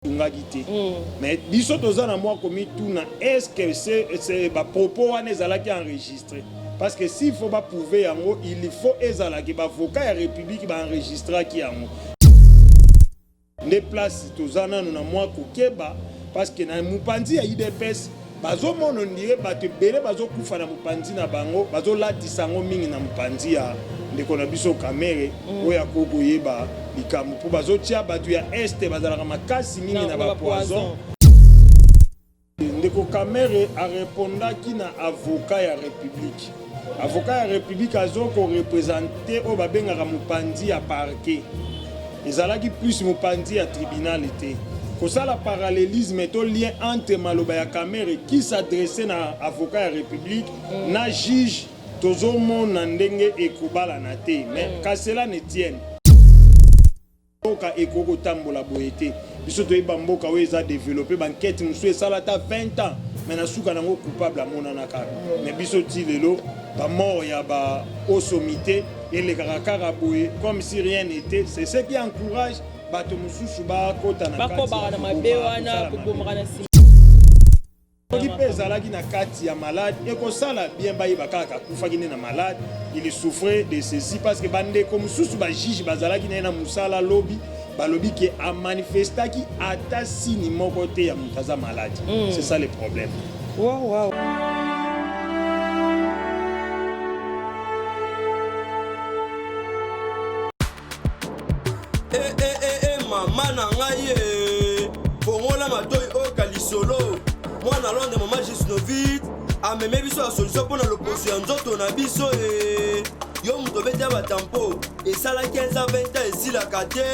Tungaki te. Mais biso toza na mwa komituna, est ce que c'est ba propos wana ezalaki enregistre? Parce que s'il faut ba prouver yango, il faut ezalaki ba avocat ya République ba enregistraki yango. Nde place toza nanu na mwa kokeba, parce que na mopanzi ya UDPS bazomona ondire bato ebele bazokufa na mopanzi na bango, bazolatisa yango mingi na mopanzi ya ndeko na biso Kamerhe oyo akoki koyeba likambo, mpo bazotia bato ya este bazalaka makasi mingi na bapoison. Ndeko Kamerhe arepondaki na avocat ya République. Avocat ya République azo korepresente oyo babengaka mopanzi ya parquet, ezalaki plus mopanzi ya tribunal te. Kosala parallélisme to lien entre maloba ya Kamerhe qui s'adressait na avocat ya République na juge, tozomona ndenge ekobalana te. Mais qu'à cela ne tienne, mboka ekoki kotambola boye te. Biso toyeba mboka oyo eza développé, bankete mosusu esala ata 20 ans, mais na suka nango coupable amonana kaka. Mais biso ti lelo, bamort ya baosomité elekaka kaka boye comme si rien n'était. C'est ce qui encourage bato mosusu bakota na bakobaka na mabe wana, kobomaka na nsima. Soki mpe ezalaki na kati ya malade, ekosala bien bayeba kaka akufaki nde na malade, il souffrait de ceci, parce que bandeko mosusu bajuge bazalaki na ye na mosala lobi, balobi ke amanifestaki ata signe moko te ya moto aza malade. C'est ça le problème. Wow. E, e, e, e, mama na ngai e, fongola matoi oyoka lisolo. Mwana Londres, mama Gisnovit ameme biso ya solution mpo na loposo ya nzoto na biso. E yo moto obeti ya batampo esala 15 ans, 20 ans, esilaka te.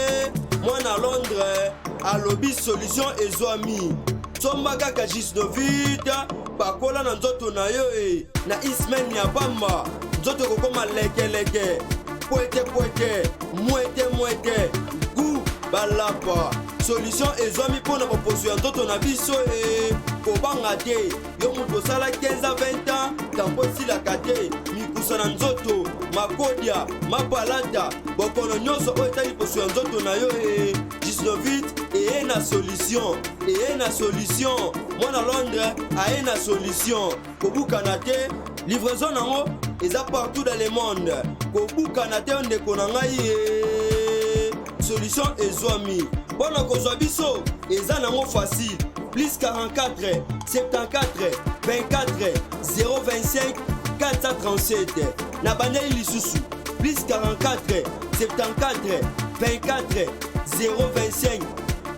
Mwana Londres alobi solution ezwami, somba kaka Gisnovit, pakola na nzoto na yo. E na ismaine ya pamba, nzoto ekokoma lekeleke, pwete pwete, mwete mwete, gu balapa. Solution ezwami mpo na baposo ya nzoto na biso. E kobanga te, yo moto osala 15 a 20 ans tampo esilaka te, mikusa na nzoto, makodia, mapalata, bokono nyonso oyo etali poso ya nzoto na yo, e Gisnovit eye na solution, eye na solution. Mwana Londres aye na solution. Kobukana te, livraison nango eza partout dans le monde. Kobukana te, ndeko na ngai ye, solution ezwami. Mpo na kozwa biso eza nango facile: plus 44 74 24 025 437. Na bandeli lisusu: plus 44 74 24 025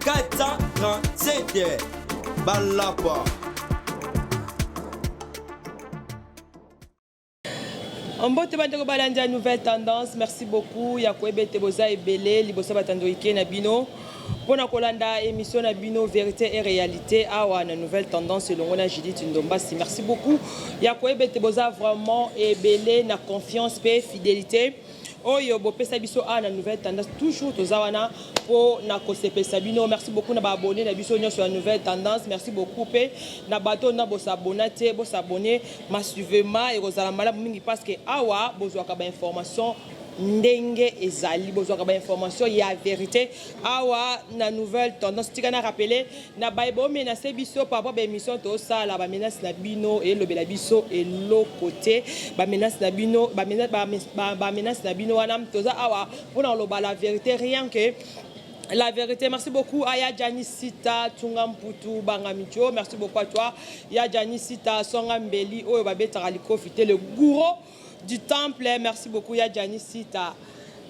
437. Balapa. Mbote bandeko balandi ya Nouvelle Tendance, merci beaucoup ya koyeba ete boza ebele liboso batandoike na bino mpona kolanda émission na bino Vérité et Réalité awa na Nouvelle Tendance elongo na Judith Ndombasi. Merci beaucoup ya koyeba ete boza vraiment ebele na confiance mpe fidélité oyo bopesa biso awa na Nouvelle Tendance. Toujours toza wana mpo na kosepelisa bino. Merci beaucoup na baabonné na biso nyonso ya Nouvelle Tendance. Merci beaucoup mpe na bato na bosabona te, bosabone massivement, ekozala malamu mingi, parce que awa bozwaka bainformation ndenge ezali, bozwaka bainformation ya vérité awa na Nouvelle Tendance. Tika na rappeler na baye bomenace biso par rapport baémission tosala, bamenace na bino elobela biso eloko te. Bamenace na bino, bamenace na bino wana, toza awa mpona koloba la vérité, rien que la vérité. Merci beaucoup à Yadjani Sita, Tunga Mputu, Bangamicho. Merci beaucoup à toi. Yadjani Sita, Songa Mbeli, Oyo Babeta Raliko, le gourou du temple. Merci beaucoup Yadjani Sita.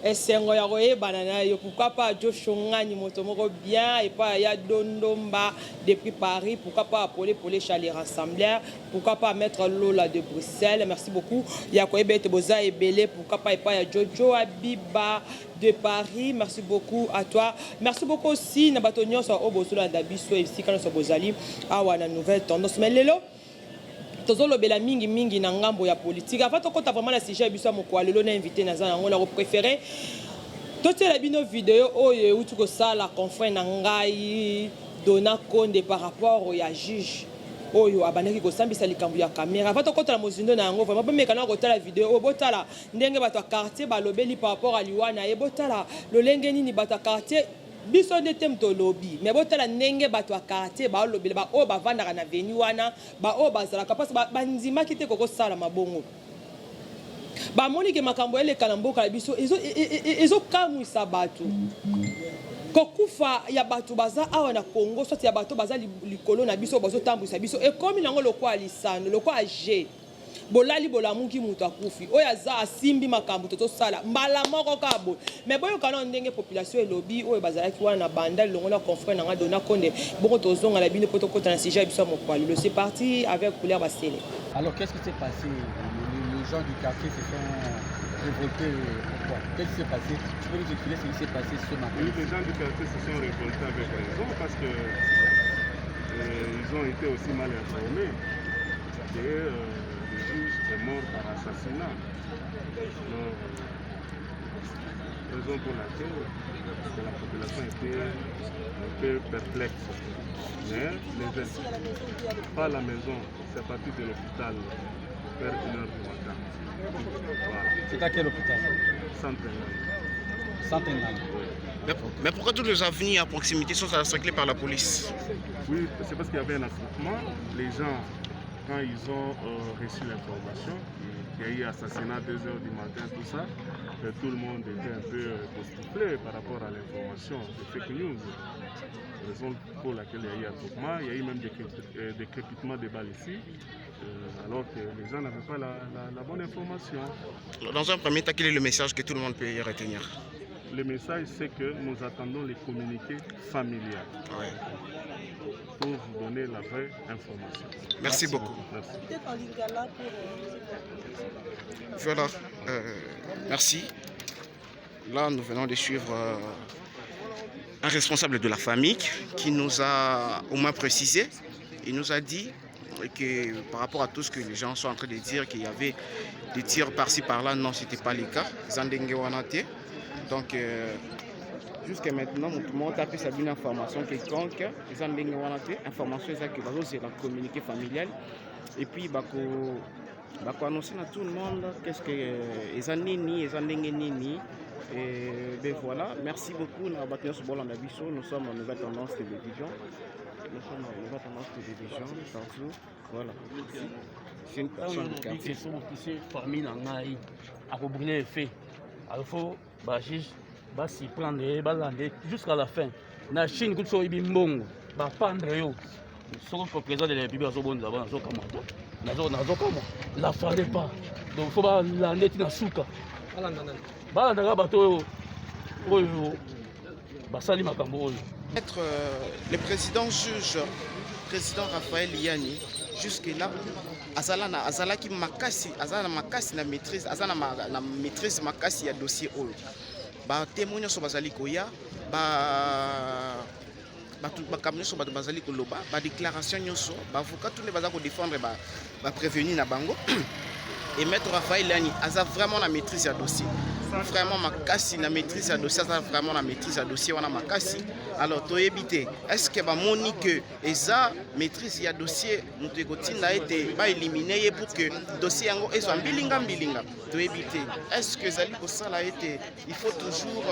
Esengo ya koyebana na yo. Pourquoi pas Joshongani, moto moko bien epai ya Dondomba depuis Paris. Pourquoi pas Apolé Polé Chalir Assemblère. Pourquoi pas Maître Lola de Bruxelles. Merci beaucoup ya koyeba ete boza ebele. Pourquoi pas epai ya Jojo Abiba de Paris. Merci beaucoup à toi. Merci beaucoup aussi na bato nyonso oyo bozolanda biso esika nyonso bozali awa na Nouvelle Tendance. Mais lelo tozolobela mingimingi na ngambo ya politique. Avant tokɔta vraiment na sujet ya biso ya mokolo lelo na invité naza yango, na kopréféré totiela bino video oyo euti kosala confrère na ngai Dona Konde par rapport ya juge oyo abandaki kosambisa likambo ya Kamerhe. Avant tokɔta na mozindo na yango, vraiment bomeka na kotala video oyo, botala ndenge bato ya quartier balobeli par rapport à liwa na ye, botala lolenge nini bato ya quartier. Biso nde te moto olobi, mais botala ndenge bato ya quartier baolobela, ba oyo bavandaka na avenue wana, ba oyo bazalaka, parce que bandimaki te kokosalama bongo. Bamoni ke makambo eleka na mboka na biso ezokamwisa bato. Kokufa ya bato baza awa na Congo, soit ya bato baza likolo na biso, bazotambwisa biso, ekomi nango lokola lisano, lokola jeu. Bolali bolamuki mutu akufi oyo aza asimbi makambu tozosala mbala moko kaka boye mais boyoka nanu ndenge population elobi oyo bazalaki wana na bandal elongo na confrère na nga Dona Konde bongo tozonga na bino po tokota na sujet ya biso ya mokolo ya lelo c'est parti avec couleur basele. Alors qu'est-ce qui s'est passe? Les gens du quartier se sont révoltés pourquoi? Qu'est-ce qui s'est passé? Tu peux nous expliquer ce qui s'est passé ce matin? Oui, les gens du quartier se sont révoltés avec raison parce que ils ont été aussi mal informés. Que le juge est mort par assassinat. Alors, raison pour laquelle que la population était un peu perplexe. Mais les pas à la maison, c'est parti de l'hôpital vers 1h du matin. Voilà. C'est à quel hôpital? Centre Nganda. Centre Nganda. Oui. Mais pourquoi toutes les avenues à proximité sont encerclées par la police? Oui, c'est parce qu'il y avait un attroupement. Les gens, quand ils ont reçu l'information qu'il y a eu assassinat à 2h du matin, tout ça, tout le monde était un peu époustouflé par rapport à l'information des fake news. Raison pour laquelle il y a eu attroupement, il y a eu même des crépitements de balles ici, alors que les gens n'avaient pas la bonne information. Dans un premier temps, quel est le message que tout le monde peut y retenir? Le message, c'est que nous attendons les communiqués familiales pour vous donner la vraie information. Merci, Merci beaucoup. Merci. Peut-être en lingala pour Voilà, merci. Là, nous venons de suivre un responsable de la famille qui nous a au moins précisé. Il nous a dit que par rapport à tout ce que les gens sont en train de dire, qu'il y avait des tirs par-ci par-là, non, c'était pas le cas. Zandenge wanate. Donc, jusqu'à maintenant, tout le monde a pu savoir une information quelconque. Zandenge wanate, information exacte que c'est la communiqué familial. Et puis, bako, bako annoncer à tout le monde qu'est-ce que eza nini, eza ndenge nini. Et ben voilà, merci beaucoup. Na bato nyonso bolanda biso. Nous sommes en Nouvelle Tendance Télévision. Nous sommes en Nouvelle Tendance Télévision, partout. Voilà. C'est une personne du quartier. Famille na ngai akobrûler effet. Alors faut ba juge ba s'y prendre, ba lander jusqu'à la fin. Na Chine kutu soki oyibi mbongo, ba pendre yo. Soki président de la République azobondela bana, azokamwa te. Nazokamwa. La fallait pas. Donc faut ba lander ti na suka. Balandaka bato oyo, oyo basali makambo oyo. Maître, le président juge, président Raphaël Yanni, jusque-là, azala na, azalaki makasi, azala na makasi na maîtrise, azala na ma, na maîtrise makasi ya dossier oyo. Ba témoins nyonso bazali koya, ba bato, makambo nyonso bato bazali koloba, ba déclaration nyonso, ba avocat tout nde baza ko défendre ba, ba prévenu na bango. Et maître Raphaël Yanni aza vraiment na maîtrise ya dossier. Vraiment makasi na maîtrise ya dossier, aza vraiment na maîtrise ya dossier wana makasi. Alors toyebi te, est-ce que bamoni que eza maîtrise ya dossier moto ekotinda ete ba éliminer ye pour que dossier yango ezwa mbilinga mbilinga? Toyebi te. Est-ce que ezali kosala ete il faut toujours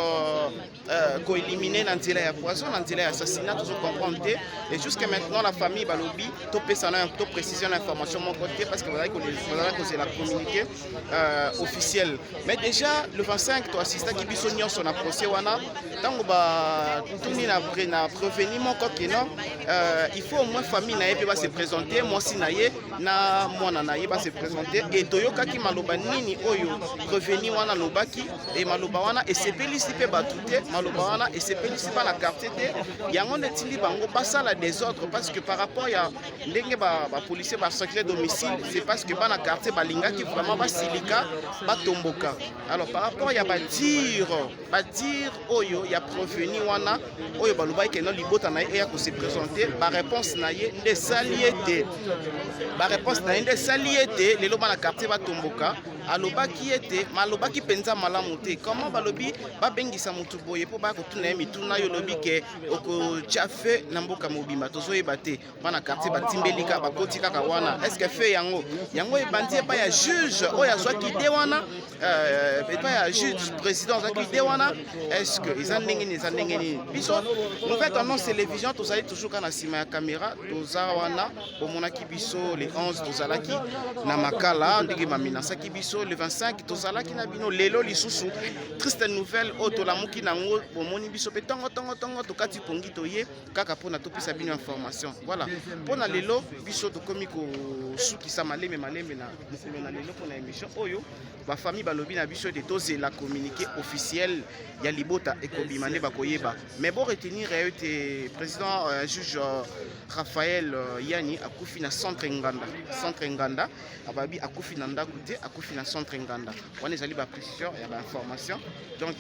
koéliminer na nzela ya poison, na nzela ya assassinat? Tozo comprendre te. Et jusqu'à maintenant la famille balobi topesa na to préciser na information moko te parce que bazalaki kozela communiqué officiel. Mais déjà le 25 to assistaki biso nyonso na procès wana, ntango batuni na na prévenu moko ke non, il faut au moins famille na ye mpe ba se présenter, mwasi na ye na mwana na ye ba se présenter. Et toyokaki maloba nini oyo prévenu wana alobaki, e maloba wana esepelisi mpe bato te, maloba wana esepelisi mpa na quartier te. Yango nde etindi bango basala désordre, parce que par rapport ya ndenge bapolicier ba bacercler domicile, c'est parce que bana quartier balingaki vraiment basilika, batomboka. Alors par rapport ya badires oyo ya prévenu wana oyo balobaki ke no libota na ye eya kose présenter, baréponse na ye nde esali ete, baréponse na ye nde esali ete lelo bana quartier batomboka. Alobaki ete malobaki mpenza malamu te. Comment balobi babengisa motu boye mpo baya kotuna ye mituna, yo olobi ke okotia feu na mboka mobimba? Tozoyeba te. Bana quartier batimbeli kaka, bakoti kaka wana. Est ce que feu yango ebandi epai ya juge oyo azwaki idée wana, epai ya avocat juge président azwaki idée wana? Est ce que eza ndenge nini, eza ndenge nini? Biso Nouvelle Tendance Télévision tozali toujours kaka na nsima ya caméra, toza wana. Bomonaki biso le 11, tozalaki na Makala ndenge bamenaçaki biso. Le 25 tozalaki na bino. Lelo lisusu triste nouvelle oyo tolamuki nango, bomoni biso mpe ntongo ntongo ntongo tokati pongi, toye kaka mpona topesa bino information. Voilà, mpona lelo biso tokomi kosukisa malembe malembe na mokolo na lelo mpona émission oyo. Bafamille balobi na biso ete tozela communiqué officiel ya libota ekobima nde bakoyeba. Mais bo retenir yo ete président juge Raphaël Yani akufi na centre Nganda. Centre Nganda, ababi akufi na ndako te, akufi na centre Nganda. Wana ezali baprécision ya bainformation. Donc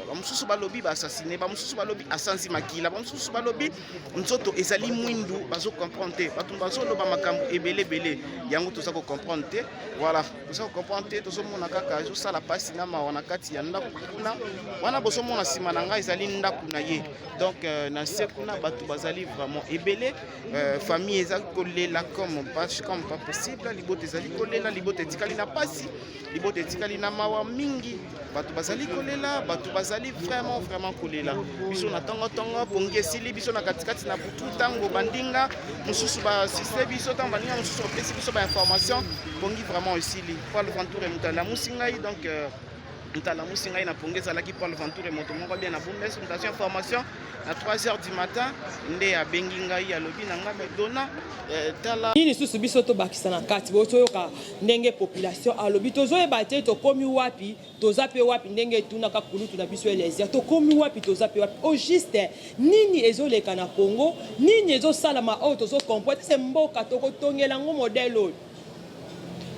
bamosusu balobi baassassiné, bamosusu balobi asanzi makila, bamosusu balobi nzoto ezali mwindu. Bazocomprendre te, bato bazoloba makambo ebele ebele, yango toza kocomprendre te. Voilà, toza kocomprendre te. Tozomona kaka ezosala mpasi na mawa na kati ya ndako kuna. Wana bozomona nsima na ngai ezali ndako na ye. Donc na se kuna bato bazali vraiment ebele. Famille eza kolela comme pas possible. Libota ezali kolela, libota etikali na pasi, libota etikali na mawa mingi. Bato bazali kolela, bato bazali vraiment vraiment kolela. Biso na ntongo-ntongo pongi esili biso na katikati na butu, ntango bandinga mosusu baasiste biso, ntango bandinga mosusu bapesi biso bainformation, pongi vraiment esili. Paul Ventour moto alamusi ngai. Donc moto alamusi ngai na pongi ezalaki Paul Ventour, moto moko bien na Bundes. Moto azwi information na 3 heures du matin nde abengi ngai, alobi na ngai: "Dona, tala." Nini lisusu biso tobakisa na kati? Bo toyoka ndenge population alobi. Tozoyeba te tokomi wapi, toza mpe wapi. Ndenge etunaka kulutu na biso Elesia, tokomi wapi, toza mpe wapi? Au juste nini ezoleka na Congo? Nini ezosalama oyo tozocomprendre te? Se mboka tokotongela yango modèle oyo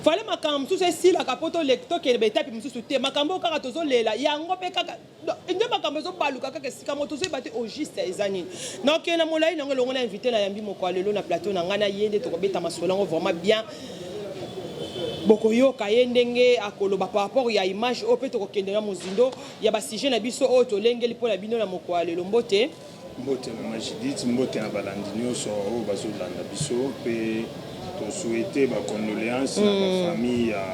fale makambo mosusu esilaka mpo tokende baétape mosusu te. Makambo oyo kaka tozolela yango mpe kaka nde makambo ezobaluka kaka esika moko, tozoyeba te au juste eza nini. Nakende na molai nango elongo na invité na yambi moko ya lelo na plateau na ngai. Na ye nde tokobeta masolo yango vraiment bien. Bokoyoka ye ndenge akoloba par rapport ya image oyo, mpe tokokende na mozindo ya basujet na biso oyo tolengeli mpo na bino na mokolo ya lelo. Mbote. Mbote mama Judith, mbote na balandi nyonso oyo bazolanda biso, mpe tosouhaite bacondoléance na bafamille ya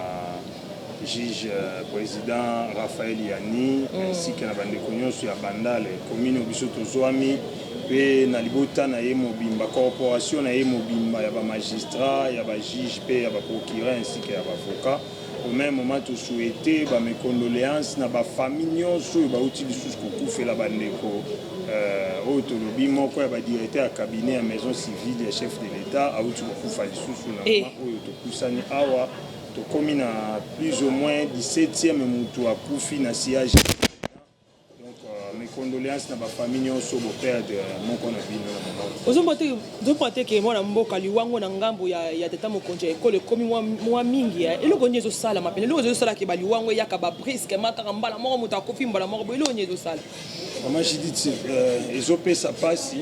juge président Raphaël Yani, ainsi que na bandeko nyonso ya Bandale, commune oyo biso tozwami, mpe na libota na ye mobimba, corporation na ye mobimba ya bamagistrat, ya bajuge mpe ya baprocureur, ainsi que ya baavocat. Au même moment tosouhaite bames condoléance na bafamille nyonso oyo bauti lisusu kokufela bandeko oyo tolobi moko ya badirecteur ya cabinet ya maison civile ya chef de l'État auti kokufa lisusu na moment oyo topusani awa. Tokomi na plus ou moins 17e motu akufi na sillage. Donc mes condoléances na bafamille nyonso boperdre moko na bino na moment. Ozomona te ke mwana mboka liwango na ngambo ya tata mokonzi ya ekolo ekomi mwa mingi? Eloko nini ezosalama pene? Eloko ezosalaka baliwango eyaka babrusquement kaka mbala moko, moto akufi mbala moko boye, eloko nini ezosala? Mama Judith, ezopesa mpasi.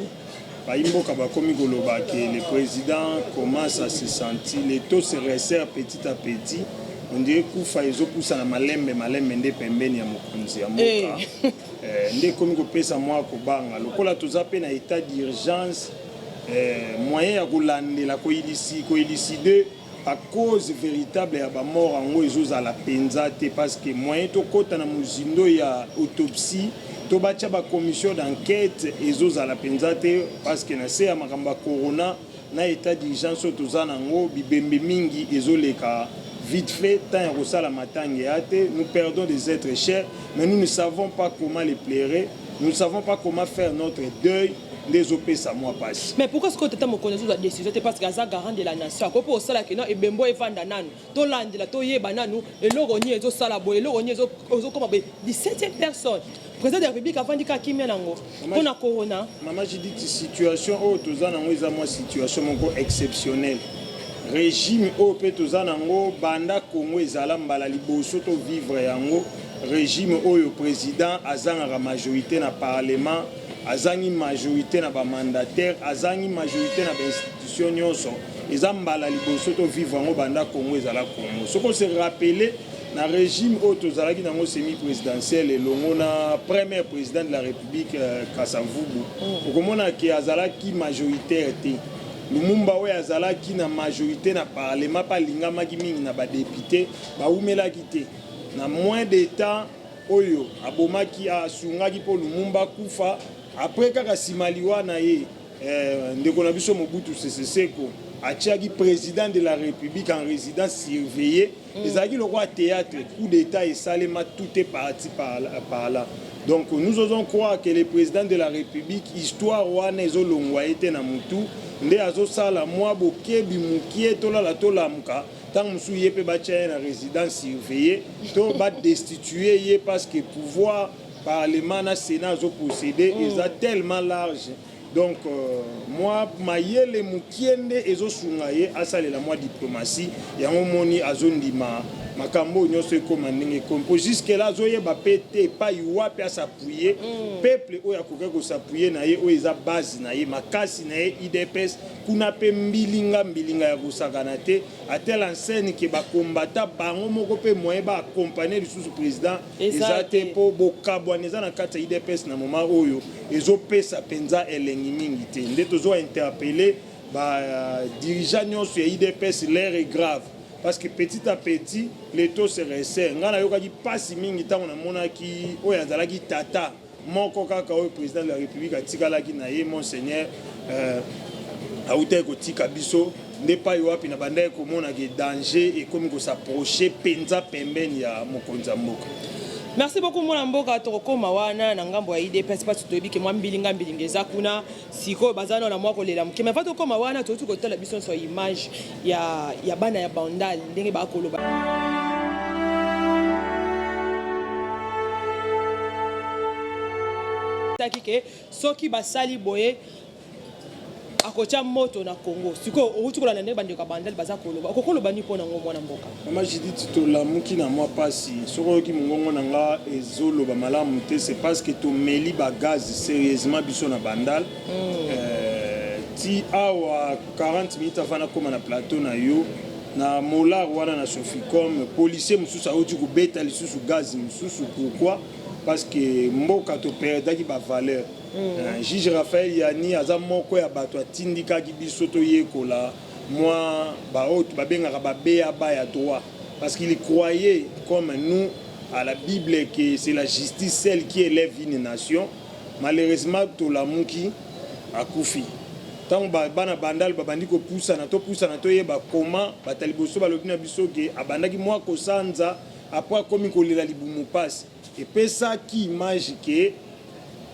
Bayimboka bakomi koloba ke le président commence à se sentir, l'étau se resserre petit à petit. On dirait kufa ezopusana malembe malembe nde pembeni ya mokonzi ya mboka. Nde ekomi kopesa mwa kobanga lokola toza mpe na état d'urgence. Moyen ya kolandela koélucider bacause véritable ya bamort yango ezozala mpenza te, parce que moyen tokɔta na mozindo ya autopsie to batya bacommission d'enquête ezozala mpenza te, parce que na se ya makambo ya corona na état d'urgence oyo toza nango, bibembe mingi ezoleka vite fait, temps ya kosala matanga ya te. Nous perdons des êtres chers, mais nous ne savons pas comment les pleurer, nous ne savons pas comment faire notre deuil. Nde ezopesa mwa pasi. Mais pourquoi sikoyo tata mokonzi azozwa décision te? Parce que aza garant de la nation, akoki mpo osalaki no ebembo evanda nanu, tolandela, toyeba nanu eloko nini ezosala boye, eloko nini ezokoma boye. 17e personne, président de la République avandi kaka kimia nango mpona corona. Mama Judith, situation oyo toza nango eza mwa situation moko exceptionnelle. Régime oyo mpe toza nango, banda Congo ezala, mbala liboso tovivre yango, régime oyo président azangaka majorité na parlement, azangi majorité na bamandataire, azangi majorité na bainstitution nyonso. Eza mbala liboso tovivre yango banda Congo ezala Congo. Soki ose rappeler, na régime oyo tozalaki nango semi présidentiel elongo na premier président de la République Kasavubu, okomona ke azalaki majoritaire te. Lumumba oyo azalaki na majorité na parlement mpe alingamaki mingi na badéputé, bawumelaki te. Na moins de temps oyo abomaki, asungaki mpo Lumumba akufa, après kaka nsima liwa na ye, ndeko na biso Mobutu Sese Seko atiaki président de la République en résidence surveillée. Ezalaki lokola théâtre, coup d'état esalema, tout est parti par là, par là. Donc nous osons croire que le président de la République, histoire wana ezolongwa ye te na mutu, nde azosala mwa bokebi mokie. Tolala tolamuka, ntango mosusu ye mpe batia ye na résidence surveillée to badestitue ye, parce que pouvoir parlement na sénat azoposséder eza tellement large. Donc mwa mayele mokie nde ezosunga ye asalela mwa diplomatie yango. Moni azondima makambo oyo nyonso ekóma ndenge ekomi, mpo jusque là azoyeba mpe te epai wapi as'appuyer. Peuple oyo akoki kos'appuyer na ye, oyo eza base na ye, makasi na ye, UDPS, kuna mpe mbilinga mbilinga ya kosakana te. Atela enseigne ke bakombata bango moko mpe moyen baaccompagner lisusu président eza te, mpo bokabwana eza na kati ya UDPS na moment oyo ezopesa mpenza elengi mingi te. Nde tozo interpeller badirigeant nyonso ya UDPS, l'heure est grave, parce que petit à petit l'étau se resserre. Ngai nayokaki mpasi mingi ntango namonaki oyo azalaki tata moko kaka oyo président de la République atikalaki na ye, monseigneur autaki kotika biso, nde pai wapi na bandaki komonaka danger ekomi kos'approcher mpenza pembeni ya mokonzi ya mboka. Merci beaucoup, mwana mboka. Tokokóma wana na ngambo ya UDPS, mpasi toyebi ke mwa mbilinga mbilinga eza kuna. Sikoyo baza nano na mwa kolela moke, mais va tokóma wana, touti kotala biso nyonso image ya bana ya Bandal ndenge bakoloba taki ke soki basali boye akotia moto na Congo. Sikoyo outi kolanda ndenge bandeko ya Bandal baza koloba, okokoloba nini mpo nango, mwana mboka? Mama Judith, tolamuki na mwa mpasi. Soki oyoki mongongo na nga ezoloba malamu te, c'est parce que tomeli bagaz sérieusement biso na Bandal. Ti awa 40 minutes avant nakóma na plateau na yo, na molar wana na Soficom, policier mosusu auti kobeta lisusu gaz mosusu. Pourquoi? Parce que mboka toperdaki bavaleur. Juge Raphaël Yani aza moko ya bato atindikaki biso toyekola mwa baoyo babengaka babeaba ya droit, parce qu'il croyait comme nous à la Bible que c'est la justice celle qui élève une nation. Malheureusement tolamuki akufi. Ntango bana Bandal babandi kopusana, topusana toyeba koma bato ya liboso balobi na biso ke abandaki mwa kosanza, après akomi kolela libumu pasi, epesaki image ke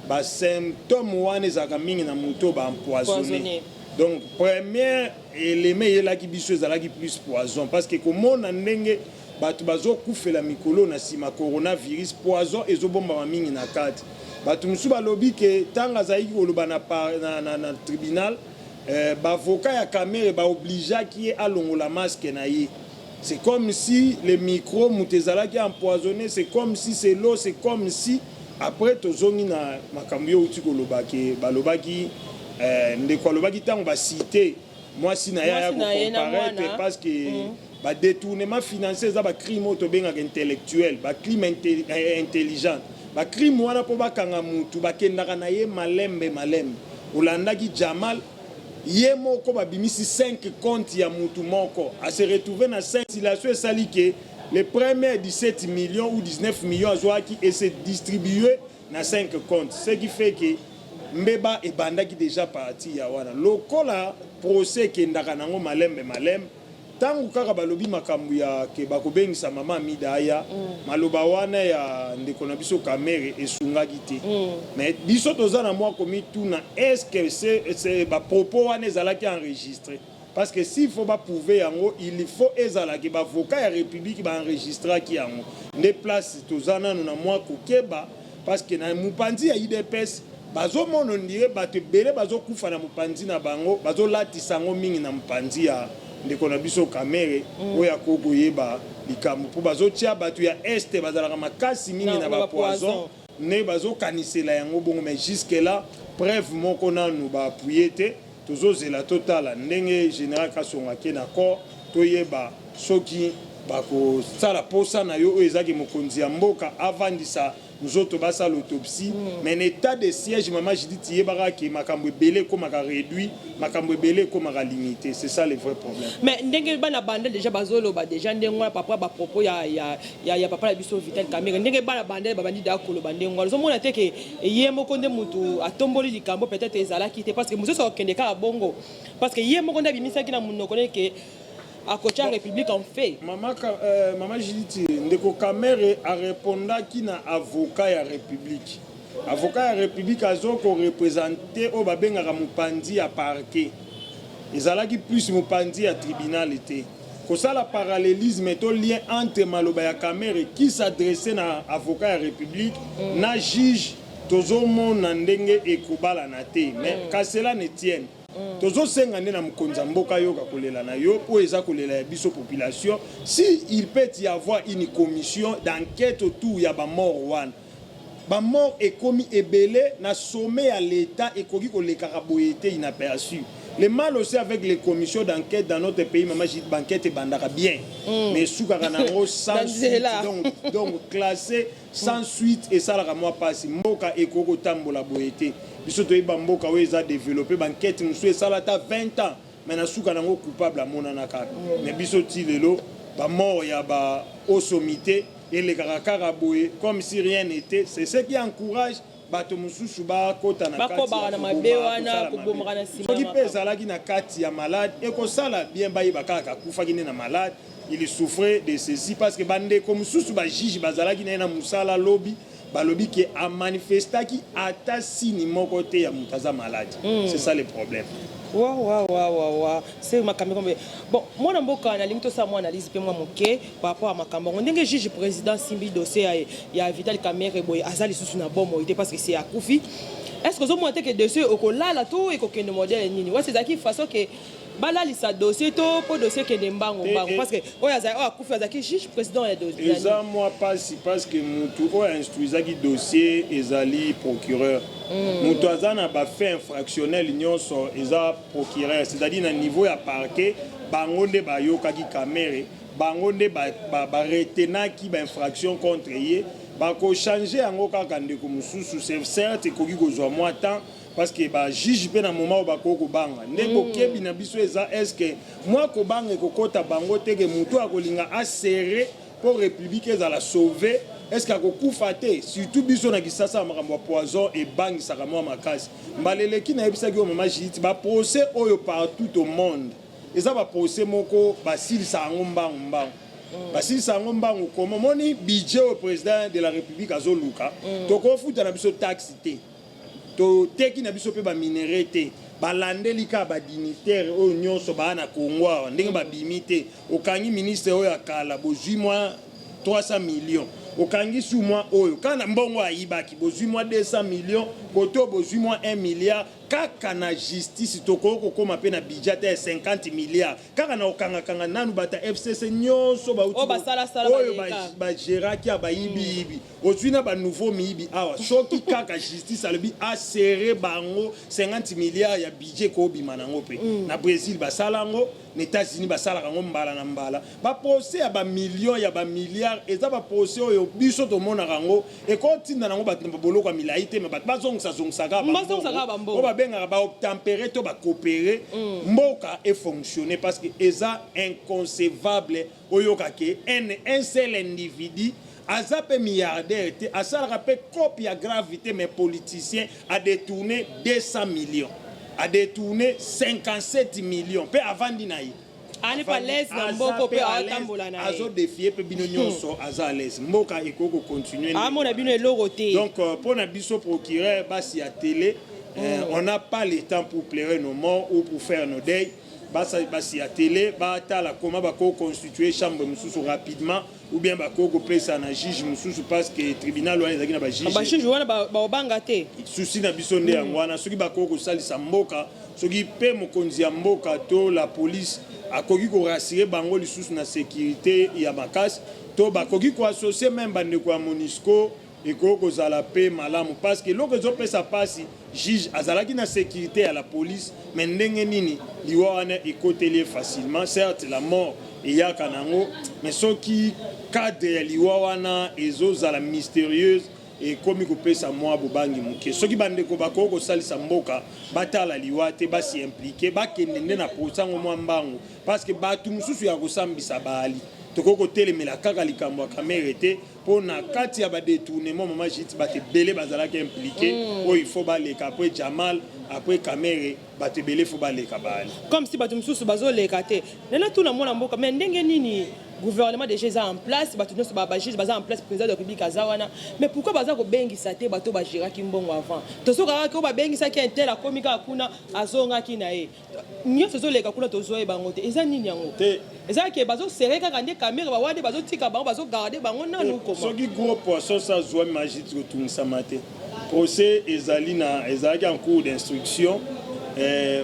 basymptôme wana ezalaka mingi na moto baempoisonné. Donc première élément eyelaki biso ezalaki plus poison, parce que komona ndenge bato bazokufela mikolo na nsima coronavirus, poison ezobombama mingi na kati. Bato mosusu balobi ke ntango azalaki koloba na tribunal, baavocat ya Kamerhe baobligeaki ye alongola masque na ye. C'est comme si le micro moto ezalaki empoisonné, c'est comme si c'est l'eau, c'est comme si. Après tozongi na makambo yo outi koloba ke balobaki, ndeko alobaki ntango bacité mwasi na ye aya kocomparaître, parce que badétournement financier eza bacrime oyo tobengaka intellectuel, bacrime intelligent. Bacrime wana, mpo bakanga mutu, bakendaka na ye malembe malembe. Olandaki Jamal ye moko, babimisi 5 compte ya mutu moko, ase retrouve na 5 silation. Esali ke le premier 17 millions ou 19 millions azwaki ese distribue na 5 comptes, ce qui fait que mbeba ebandaki déjà parti ya wana. Lokola procès ekendaka nango malembe malembe, ntango kaka balobi makambo ya ke bakobengisa mama Amida aya, maloba wana ya ndeko na biso Kamerhe esungaki te. Mais biso toza na mwa komituna: est ce que bapropos wana ezalaki enregistré? Parce que s'il faut baprouver yango, il faut ezalaki baavocat ya République baenregistraki yango. Nde place toza nano na mwa kokeba, parce que na mopanzi ya UDPS bazomona on dirait bato ebele bazokufa na mopanzi na bango, bazolatisa yango mingi na mopanzi ya ndeko na biso Kamerhe oyo akoki koyeba likambo, mpo bazotia bato ya Est bazalaka makasi mingi na bapoison, nde bazokanisela yango bongo. Mais jusque là preuve moko nanu baappuyer te. Tozozela, totala ndenge général Kasongo ake na corps, toyeba soki bakosala posa na yo oyo ezalaki mokonzi ya mboka avandisa. Nzoto basala autopsie, mais na etat de siège, mama Judith, yebaka ke makambo ebele ekomaka réduit, makambo ebele ekomaka limité. C'est ça le vrai problème. Mais ndenge bana banda déjà bazoloba déjà ndenge wana, papa, bapropos ya papa na biso Vital Kamerhe, ndenge bana banda babandi da koloba ndenge wana, ozomona te ke ye moko nde mutu atomboli likambo? Peut-être ezalaki te, parce que mosusu akokende kaka bongo, parce que ye moko nde abimisaki na monoko ne ke akotya république en fait. Mama Judith, ndeko Kamerhe arépondaki na avocat ya République. Avocat ya République azo koreprésenter oyo babengaka mopanzi ya parquet, ezalaki plus mopanzi ya tribunal te. Kosala parallélisme to lien entre maloba ya Kamerhe qui s'adressait na avocat ya République na juge, tozomona ndenge ekobalana te. Mais qu'à cela ne tienne, tozosenga nde na mokonzi ya mboka, yoka kolela na yo mpo eza kolela ya biso population. Si il peut y avoir une commission d'enquête autour ya bamort wana, bamort ekomi ebele na sommet ya l'État, ekoki kolekaka boye te inaperçu. Le mal aussi avec les commissions d'enquête dans notre pays, mama Judith, baenquête ebandaka bien, mais esukaka nango sans suite. Donc classé sans suite, esalaka mwa mpasi. Mboka ekoki kotambola boye te. Biso toyeba mboka oyo eza développé, baenquête mosusu esala ata 20 ans, mais na suka nango coupable amonana kaka. Mais biso ti lelo, bamort ya baosomité elekaka kaka boye comme si rien n'était. C'est ce qui encourage bato mosusu bakota na kati na mabe wana, kobomaka na nsima. Soki mpe ezalaki na kati ya malade, ekosala bien bayeba kaka akufaki nde na malade, il souffrait de ceci, parce que bandeko mosusu bajuge bazalaki na ye na mosala lobi, balobi ke amanifestaki ata signe moko te ya moto aza malade. C'est ça le problème. Wa wa wa wa wa, c'est makambo kombe. Bon, mwana mboka, nalingi tosala mwa analyse mpe mwa moke par rapport à makambo yango, ndenge juge président simbi dossier ya Vital Kamerhe boye, aza lisusu na bomoi te parce que c'est akufi. Est ce que ozomona te ke dossier okolala to ekokende modèle nini? Wasi ezalaki façon ke balalisa dossier to mpo dossier ekende mbango mbango, parce que oyo azali, oyo akufi, azalaki juge président ya dossier. Eza mwa mpasi, parce que mutu oyo instruisaki dossier ezali procureur. Moto aza na bafait infractionnel nyonso eza procureur, c'est-à-dire na niveau ya parquet, bango nde bayokaki Kamerhe, bango nde baretenaki bainfraction contre ye. Bakochange yango kaka ndeko mosusu. C'est certes, ekoki kozwa mwa temps, parce que bajuge mpe na moment oyo bakoki kobanga nde bokebi na biso eza: est ce que mwa kobanga ekokɔta bango te ke motu akolinga aserrer mpo république ezala sauve, est ce que akokufa te? Surtout biso na Kisasa ya makambo ya poison ebangisaka mwa makasi. Mbala eleki nayebisaki oyo, mama Judith, baprocès oyo partout au monde eza baprocès moko basilisa yango mbangu mbangu, basilisa yango mbangu. Koma omoni budget oyo président de la République azoluka, tokofuta na biso taxe te, toteki na biso mpe baminerais te, balandeli kaka badignitaire oyo nyonso baa na Kongo awa ndenge babimi te. Okangi ministre oyo ya kala, bozwi mwa 300 millions. Okangi su mwa oyo kaka na mbongo ayibaki, bozwi mwa 200 millions. Kote oyo bozwi mwa 1 milliard. Kaka na justice tokoki kokóma mpe na budget ata ya 50 milliard, kaka na kokangakanga nanu bato ya FCC nyonso bauti Oyo basalasala oyo baleka. Bagéraki ya bayibiyibi, ozwi na banouveau miyibi awa. Soki kaka justice alobi aserrer bango, 50 milliard ya budget ekobima nango. Mpe na Brésil basala yango, na États-Unis basalaka yango mbala na mbala. Baprocès ya bamillion, ya bamilliard, eza baprocès oyo biso tomonaka yango ekotinda nango bato na baboloko ya milai te, me bato bazongisazongisaka. Bazongisaka bambongo. Oyo babengaka baobtempérer to bacoopérer, mboka efonctionne, parce que eza inconcevable oyoka ke un seul individu aza mpe milliardaire te, asalaka mpe cope ya grave te, mais politicien adétourné 200 millions, adétourné 57 millions, mpe avandi na ye. Ani pa l'aise na mboka mpe aotambola na ye. Azodéfier mpe bino nyonso, aza à l'aise. Mboka ekoki kocontinue. Amona bino eloko te. Donc mpo na biso procureur, basi ya télé, on n'a pas le temps pour pleurer nos morts ou pour faire nos deuils. Basi ya télé batala comment bakoconstituer chambre mosusu rapidement, ou bien bakoki kopesa na juge mosusu, parce que tribunal wana ezalaki na bajuge. Bajuge wana baobanga te. Souci na biso nde yango wana. Soki bakoki kosalisa mboka, soki mpe mokonzi ya mboka to la police akoki korassurer bango lisusu na sécurité ya makasi, to bakoki koassocier même bandeko ya MONUSCO, ekoki kozala mpe malamu, parce que eloko ezopesa mpasi, juge azalaki na sécurité ya la police, mais ndenge nini liwa wana ekoteli ye facilement? Certes, la mort eyaka nango, mais soki cadre ya liwa wana ezozala mystérieuse. Ekomi kopesa mwa bobangi moke. Soki bandeko bakoki kosalisa mboka, batala liwa te, ba s'y impliquer, bakende nde na procès yango mwa mbangu parce que batu mosusu ya kosambisa baali. Tokoki kotelemela kaka likambo ya Kamerhe te mpo na kati ya ba detournements, mama Judith, bato ebele bazalaki impliquer oyo il faut baleka après Jamal, après Kamerhe, bato ebele il faut baleka baali. Comme si bato mosusu bazoleka te. Nana tuna mwana mboka, mais ndenge nini gouvernement déjà eza en place, bato nyonso ba juge baza en place, président de la République aza wana, mais pourquoi baza kobengisa te bato bagéraki mbongo avant? Tozokaka oyo babengisaki un tel, akomi kaka kuna, azongaki na ye, nyonso ezoleka kuna, tozoyeba yango te. Eza nini yango? Te. Eza ke bazoserrer kaka nde Kamerhe bawa nde bazotika bango, bazogarder bango nanu koma. Soki gros poisson sa azwami, Majid, kotungisama te. Procès ezali na ezalaki en cours d'instruction.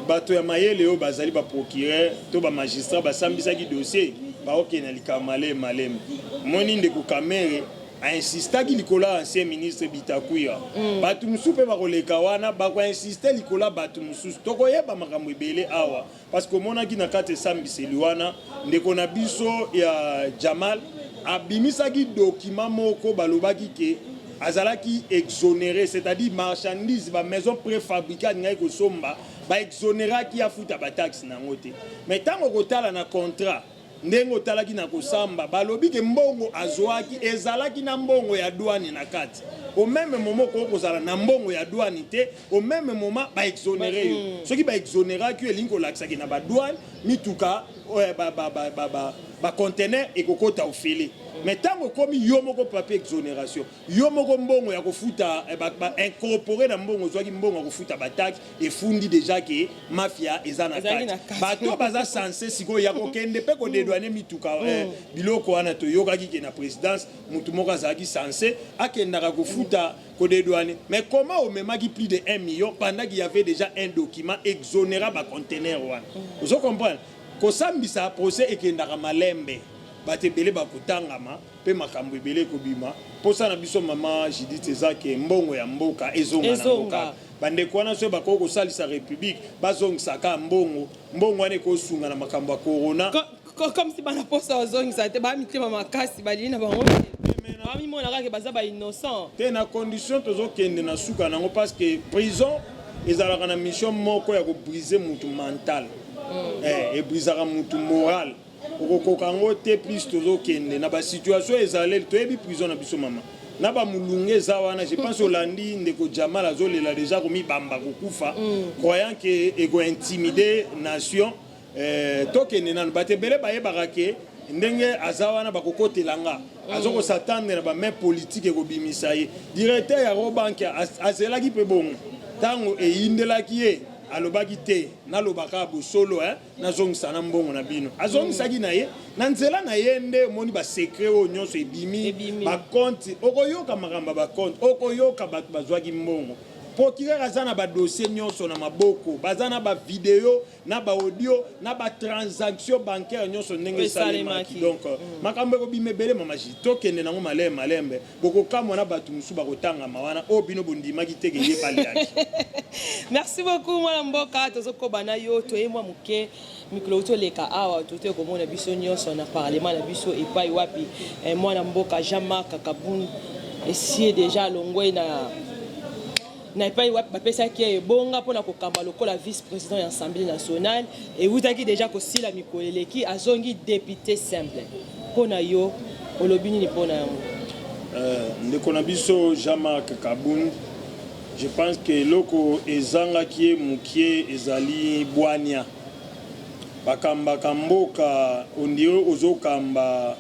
Bato ya mayele oyo bazali baprocureur to bamagistrat basambisaki dossier, baokende na likambo maleme maleme. Omoni ndeko Kamerhe ainsistaki likolo ya ancien ministre Bitakwira. Bato mosusu mpe bakoleka wana, bakoinsiste likolo ya bato mosusu. Tokoyeba makambo ebele awa parce que omonaki na kati esambiseli wana, ndeko na biso ya Jamal abimisaki document moko, balobaki ke azalaki exonéré, c'est-à-dire marchandise, bamaison préfabriqué alingaki kosomba, baexonéraki, afuta bataxe nango te. Mais ntango okotala na contrat, ndenge otalaki na kosamba, balobi ke mbongo azwaki ezalaki na mbongo ya douane na kati. Au même moment, okoki kozala na mbongo ya douane te, au même moment baexonéré yo. Soki baexonéraki yo, elingi kolakisaki na badouane mituka baconteneur ekokota ofele. Mais ntango okomi yo moko papier exonération, yo moko mbongo ya kofuta incorporé na mbongo ozwaki, mbongo ya kofuta bataxe, efundi déjà ke mafia eza na Ezalaki kati. Na kati. Bato baza censé sikoyo ya kokende mpe kodédouaner mituka, biloko wana. Toyokaki ke na présidence mutu moko azalaki censé akendaka kofuta, kodédouaner. Mais comment omemaki plus de 1 million pendant qu'il y avait déjà un document exonérant baconteneur wana? Ozo comprendre, kosambisa procès ekendaka malembe, bato ebele bakotangama mpe makambo ebele ekobima. Mposa na biso, mama Judith, eza ke mbongo ya mboka ezonga na Ezonga. mboka. Bandeko wana soki bakoki kosalisa république, bazongisaka mbongo. Mbongo wana ekosunga na makambo ya corona. Comme si bana posa bazongisa te, baa mitema makasi, balingi na bango, bamimona kaka baza bainnocent. Te, na condition tozokende na suka nango, parce que prison ezalaka na mission moko ya kobriser mutu mental. Ebrisaka mutu moral, okokoka yango te. Plus tozokende na basituation ezaleli, toyebi prison na biso, mama, na bamulunge eza wana. Je pense olandi ndeko Jamal azolela déjà komibamba kokufa, croyant ke ekointimider nation. Tokende nanu, bato ebele bayebaka ke ndenge aza wana bakokotela nga, aza kos'attendre na bamain politique ekobimisa ye. Directeur ya Rawbank azelaki mpe bongo, ntango eyindelaki ye, alobaki te, nalobaka bosolo, eh? Nazongisa na mbongo na bino. Azongisaki na ye na nzela na ye nde omoni basecret oyo nyonso ebimi. Ebimi. Bacompte, okoyoka makambo ya bacompte, okoyoka bato bazwaki mbongo. Procureur aza na badossier nyonso na maboko, baza na bavideo, na baaudio, na batransaction bancaire nyonso ndenge Oyo esalemaki. esalemaki. Donc makambo ekobima ebele, mama Ji. Tokende nango malembe malembe, bokokamwa na bato mosusu bakotangama wana oyo bino bondimaki te ke ye baliaki. Merci beaucoup, mwana mboka. Tozokoba na yo. Toye mwa moke mikolo outi oleka awa, tote komona biso nyonso na parlement na biso epai wapi mwana mboka Jean-Marc Kabund esie déjà alongwe na epai wapi bapesaki ye ebonga mpona kokamba lokola vice président ya Assemblée nationale. Ewutaki déjà kosila mikolo eleki, azongi député simple. Mpo na yo, olobi nini mpo na yango? Ndeko na biso Jean-Marc Kabund, je pense que eloko ezangaki ye mokie ezali bwania. Bakambaka mboka, on dirait ozokamba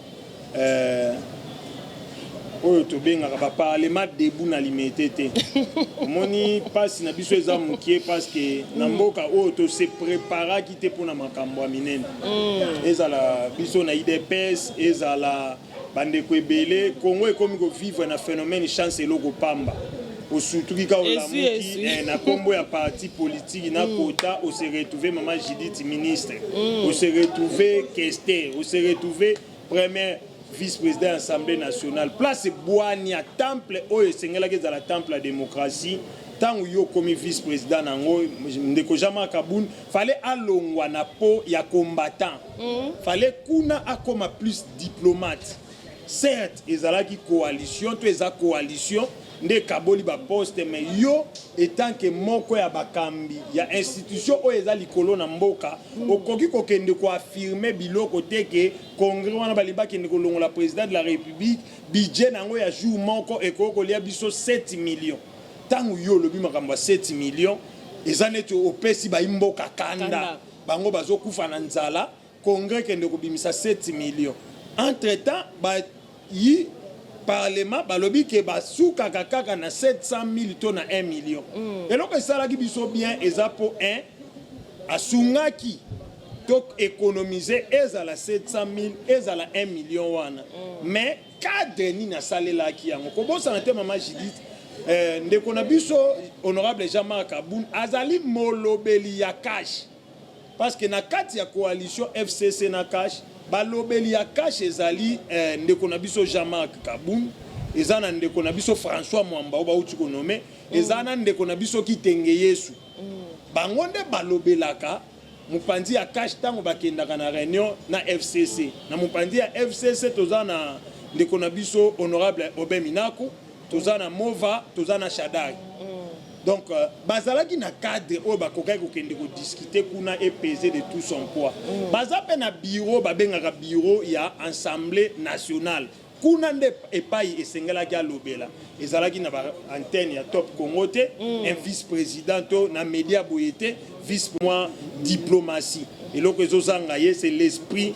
oyo tobengaka baparlement debout na Limete te. Omoni, mpasi na biso eza mokie parce que na mboka oyo tose préparaki te mpona makambo ya minene. Ezala biso na UDPS, ezala bandeko ebele, Congo ekomi kovivre na phénomène chance, eloko pamba, osutuki ka olamuki Ezwi. Na nkombo ya parti politique na kota, ose retrouve, mama Judith, ministre, ose retrouve questeur, ose retrouve premier vice-président ya Assemblée nationale. Place bwania, temple oyo esengelaki ezala temple ya démocratie, ntango yo okomi vice-président nango. Ndeko Jean-Marc Kabund fallait alongwa na po ya combattant, fallait kuna akoma plus diplomate. Certes, ezalaki coalition to eza coalition. Nde ekaboli ba poste, mais yo etant que moko ya bakambi ya institution oyo eza likolo na mboka, okoki kokende ko affirmer biloko te ke congrès wana balingi bakende kolongola president de la Republique, budget na yango ya jour moko ekoki kolia biso 7 millions. Tango yo olobi makambo ya 7 millions, eza neti opesi bayi mboka kanda, bango bazokufa na nzala. Congrès kende kobimisa 7 millions. Entre temps ba yi parlement balobi ke basukaka kaka na 700 000 to na 1 million. Eloko esalaki biso bien eza po un asungaki to economiser, ezala 700 000, ezala 1 million wana. Mais cadre nini asalelaki yango? Kobosana te, mama Judith, ndeko na biso honorable Jean-Marc Kabund azali molobeli ya CACH. Parce que na kati ya coalition FCC na CACH, balobeli ya CACH ezali ndeko na biso Jean-Marc Kabund, eza na ndeko na biso François Mwamba oyo bauti konommer, eza na ndeko na biso Kitenge Yesu. Bango nde balobelaka mopanzi ya CACH ntango bakendaka na réunion na FCC. Na mopanzi ya FCC toza na ndeko na biso honorable Aubin Minaku, toza na Mova, toza na Shadary. Donc bazalaki na cadre oyo bakokaki kokende kodiscuter kuna et peser de tout son poids. Baza mpe na bureau babengaka bureau ya Assemblée nationale. Kuna nde epai esengelaki alobela. Ezalaki na baantenne ya Top Congo te, un vice président to na média boye te, vice mwa diplomatie. Eloko ezozanga ye, c'est l'esprit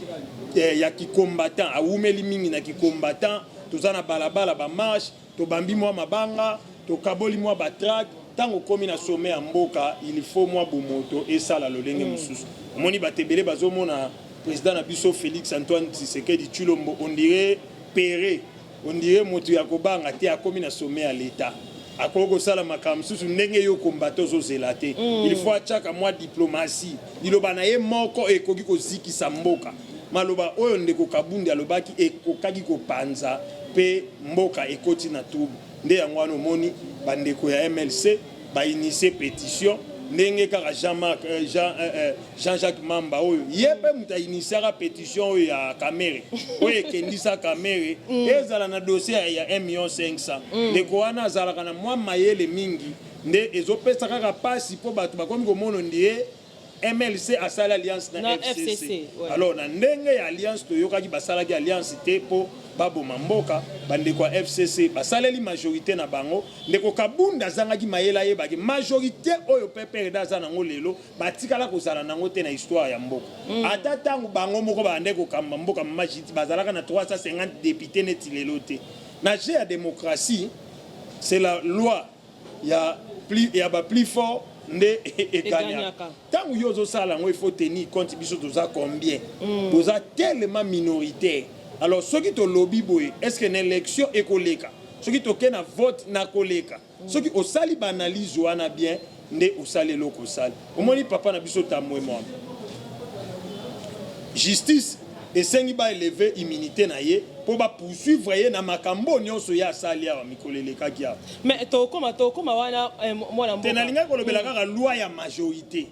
ya kicombattant. Awumeli mingi na kicombattant. Toza na balabala, bamarche, tobambi mwa mabanga, tokaboli mwa batract. Ntango okomi na sommet ya mboka, il faut mwa bomoto esala lolenge mosusu. Omoni bato ebele bazomona président na biso Félix Antoine Tshisekedi Tshilombo, on dirait pere, on dirait moto ya kobanga te. Akomi na sommet ya l'État, akoki kosala makambo mosusu ndenge yo kombata ozozela te. Il faut atiaka mwa diplomatie. Liloba na ye moko ekoki kozikisa mboka. Maloba oyo ndeko Kabund alobaki ekokaki kopanza mpe mboka ekoti na trouble. Nde yango wana omoni bandeko ya MLC bainitier pétition, ndenge kaka Jean-Marc, Jean-Jacques Mamba oyo ye mpe moto ainitiaka pétition oyo ya Kamerhe, oyo ekendisa Kamerhe, ezala na dossier ya 1 million 500. Ndeko wana azalaka na mwa mayele mingi. Nde ezopesa kaka mpasi mpo bato bakomi komona ndie MLC asali alliance na, na FCC. FCC, ouais. Alors na ndenge ya alliance, toyokaki basalaki alliance te mpo baboma mboka. Bandeko ya FCC basaleli majorité na bango. Ndeko Kabund azangaki mayele, ayebaki majorité oyo PPRD aza nango lelo, batikala kozala nango te na histoire ya mboka. Ata ntango bango moko babande kokamba mboka, mama Judith, bazalaka na 350 député neti lelo te. Na jeu ya démocratie, c'est la loi ya plus, ya ba plus fort nde egagnaka. Egagnaka. Ntango yo ozosala yango, il faut tenir compte biso toza combien. Toza tellement minoritaire. Alors soki tolobi boye, est ce que na élection ekoleka? Soki tokei na vote na koleka, soki osali baanalyse wana bien, nde osali eloko osali. Omoni papa na biso Tambwe Mwamba, justice esengi baélever immunité na ye mpo bapoursuivre ye na makambo nyonso ye asali awa mikolo elekaki awa. Mais tokoma wana, mwana te. Mboka. Nalingaki kolobela kaka loi ya majorité.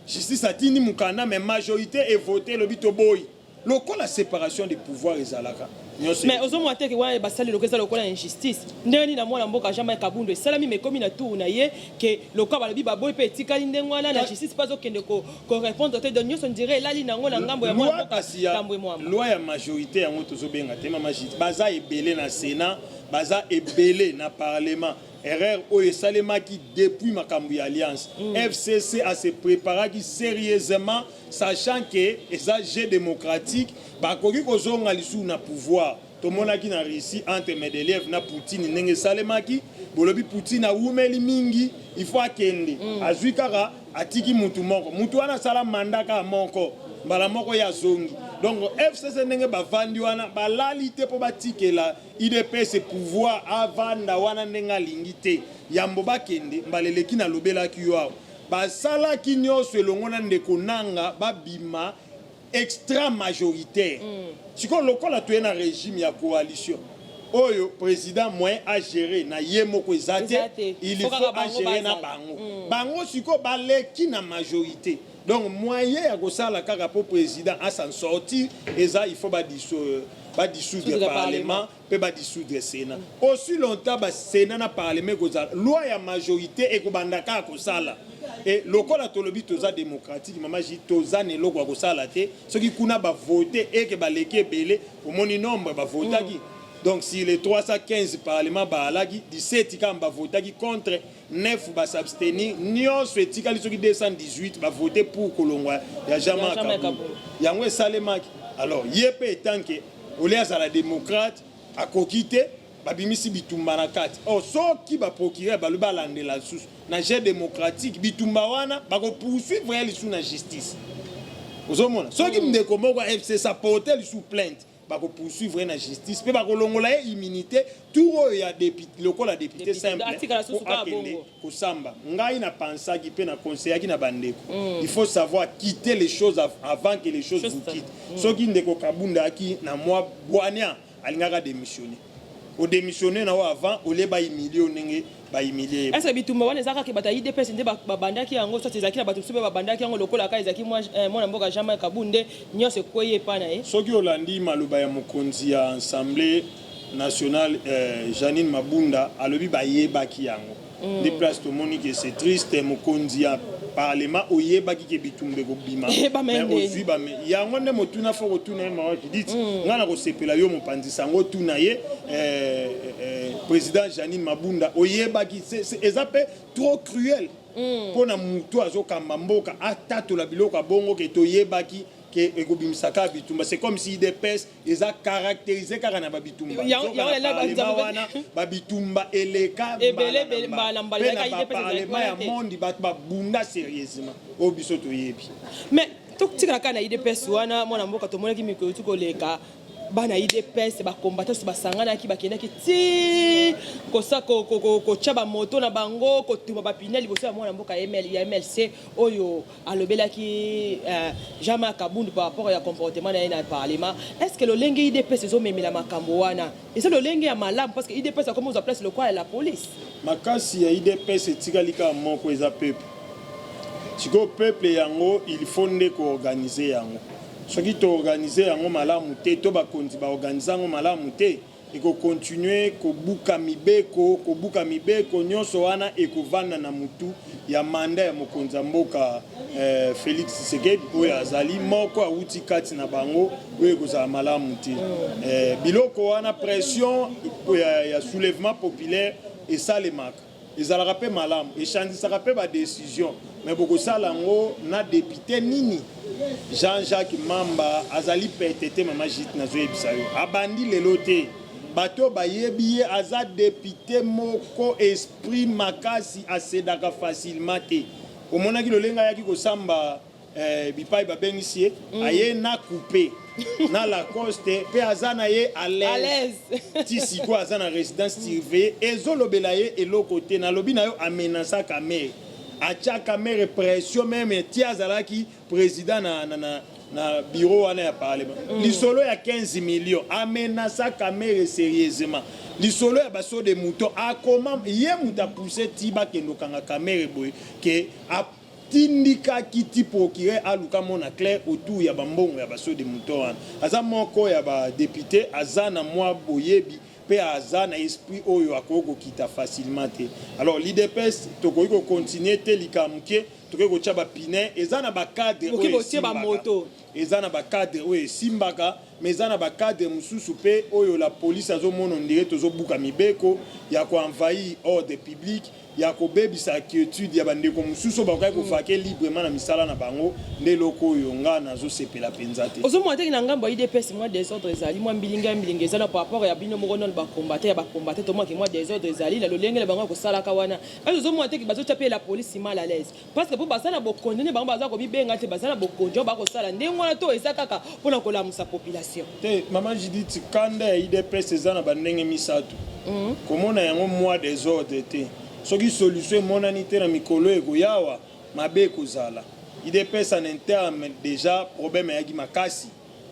Justice atindi mokanda, mais majorité evote, elobi toboyi. Lokola séparation de pouvoir ezalaka nyonso. Mais ozomona te ke wana basali lokola eza lokola injustice? Ndenge nini na mwana mboka Jean-Marc Kabund esalami, mais ekomi na tour na ye ke lokola balobi baboyi mpe etikali ndenge wana na justice mpe azokende korépondre te? Donc nyonso ndire elali nango na ngambo ya mwana Loi mboka kasi ya Tambwe Mwamba. Loi ya majorité yango tozobenga te, mama Judith. Baza ebele na Sénat, baza ebele na parlement. Erreur oyo esalemaki depuis makambo ya alliance, FCC ase préparaki sérieusement, sachant que eza jeu démocratique, bakoki kozonga lisusu na pouvoir. Tomonaki na Russie entre Medvedev na Poutine ndenge esalemaki. Bolobi Poutine awumeli mingi, il faut akende. Azwi kaka, atiki mutu moko, mutu wana asala mandat kaka moko, mbala moko ye azongi. Donc FCC ndenge bavandi wana, balali te mpo batikela UDPS pouvoir avanda wana ndenge alingi te. Yambo bakende, mbala eleki nalobelaki yo awa, basalaki nyonso elongo na ndeko Nanga, babima extra majoritaire. Sikoyo lokola toye na régime ya coalition. Oyo president moyen a gerer na ye moko eza te, il faut a gerer na bango. Bango sikoyo baleki na majorite. Donc moyen ya kosala kaka po president a s'en sortir eza il faut ba dissoudre parlement pe ba dissoudre senat. Aussi longtemps ba senat na parlement ekozala, loi ya majorite ekobanda kaka kosala. Et lokola tolobi toza democratique mama J, toza na eloko ya kosala te. Soki kuna ba voter et que baleki ebele, omoni nombre ba votaki. Donc sur les 315 parlement baalaki 17 kaka ba votaki contre, 9 ba s'abstenir, nionso etikali soki 218 ba voter pour kolongwa ya Jean-Marc Kabund. Yango esalemaki. Alors ye pe etant que au lieu azala democrate akoki te, babimisi bitumba na kati. Or soki ba procureur balobi balandela lisusu na jeu democratique bitumba wana, bako poursuivre ye lisusu na justice. Ozomona soki ndeko moko ya FCC aporte lisusu plainte, bako poursuivre ye na justice pe bakolongola ye immunité tour oyo ya député, lokola député simple po akende kosamba. Ngai na pensaki pe na conseillaki na bandeko, il faut savoir quitter les choses avant que les choses vous quittent. Soki ndeko Kabunda aki na mwa bwania, alingaka démissionner. O démissionner na yo avant au lieu ba humilier yo ndenge ba humilier ye. Est-ce que bitumba wana eza kaka bato ya UDPS nde babandaki yango, soit ezalaki na bato mosusu mpe babandaki yango lokola kaka ezalaki mwana mboka Jean-Marc Kabund nde nyonso ekweyi epai na ye? Soki olandi maloba ya mokonzi ya Assemblee nationale Jeanine Mabunda, alobi bayebaki yango. Nde place tomoni que c'est triste, mokonzi ya parlement oyebaki ke bitumba ekobima, mais ozui ba yango nde motuna faut kotuna ye mawa Judith. Nga na kosepela yo mopanzi sango otuna ye président Jeanine Mabunda oyebaki, eza pe trop cruel pona mutu azokamba mboka atatola biloko ya bongo ke toyebaki ke ekobimisa kaka bitumba. C'est comme si UDPS eza caractérisé kaka na babitumba. Nzoka na parlement wana babitumba eleka mbala na mbala, mpe na baparlement ya monde bato babunda sérieusement oyo biso toyebi. Mais totikala kaka na UDPS wana, mwana mboka, tomonaki mikolo ti koleka bana UDPS bacombattants basanganaki, bakendaki ti kotya bamoto na bango, kotuma bapine liboso ya mwana mboka ya MLC oyo alobelaki Jean-Marc Kabund par rapport ya comportement na ye na parlement. Est ce que lolenge UDPS ezomemela makambo wana eza lolenge ya malamu? Parce que UDPS akomi kozwa place lokola ya la police. Makasi ya UDPS etikali kaka moko, eza peuple. Sikoyo peuple yango il faut nde koorganiser yango. Soki toorganiser yango malamu te, to bakonzi baorganiser yango malamu te, ekocontinuer kobuka mibeko, kobuka mibeko nyonso wana ekovanda na mutu ya mandat ya mokonzi ya mboka Felix Tshisekedi oyo azali moko awuti kati na bango, oyo ekozala malamu te. Biloko wana, pression ya soulèvement populaire esalemaka, ezalaka pe malamu, echangisaka pe ba decision, mais bokosala yango na député nini? Jean-Jacques Mamba azali pete te, mama Judith, nazoyebisa yo, abandi lelo te. Bato bayebi ye, aza député moko esprit makasi, acédaka facilement te. Omonaki lolenge ayaki kosamba bipai babengisi ye, aye na coupe na Lacoste mpe aza na ye à l'aise ti sikoyo aza na résidence surveillée, ezolobela ye eloko te. Nalobi na yo, amenaça Kamerhe, atia Kamerhe pression même ti azalaki président na bureau wana ya parlement. Lisolo ya 15 millions, amenaça Kamerhe sérieusement. Lisolo ya basaut de mouton, akoma ye moto apousse ti bakende okanga Kamerhe boye ke atindikaki ti procureur aluka mona clair autour ya bambongo ya basaut de mouton wana. Aza moko ya badéputé aza na mwa boyebi mpe aza na esprit oyo akoki kokita facilement te. Alors l'UDPS tokoki kocontinuer te, likambo ke tokoki kotia bapine, eza na bacadre oyo esimbaka, eza na bacadre oyo esimbaka, mais eza na bacadre mosusu mpe oyo la police azomona ondire tozobuka mibeko ya koenvahir ordre public, ya kobebisa quiétude ya bandeko mosusu oyo bakoki kovaquer librement na misala na bango. Nde eloko oyo nga nazosepela mpenza te. Ozomona teki na ngambo ya UDPS mwa désordre ezali, mwa mbilinga ya mbilinga eza na par rapport ya bino moko nano bacombattants ya bacombattants. Tomonaki mwa désordre ezali na lolenge na bango ya kosalaka wana. Kasi ozomona teki bazotia mpe la police mal à l'aise, parce que mpo baza na bokonzi nde bango baza komibenga te, baza na bokonzi oyo bakosala ndenge wana to eza kaka mpona kolamusa population? Te, mama Judith, kanda ya UDPS eza na bandenge misato. Komona yango mwa désordre te. Soki solution emonani te na mikolo ekoyawa, mabe ekozala. UDPS en interne déjà problème eyaki makasi,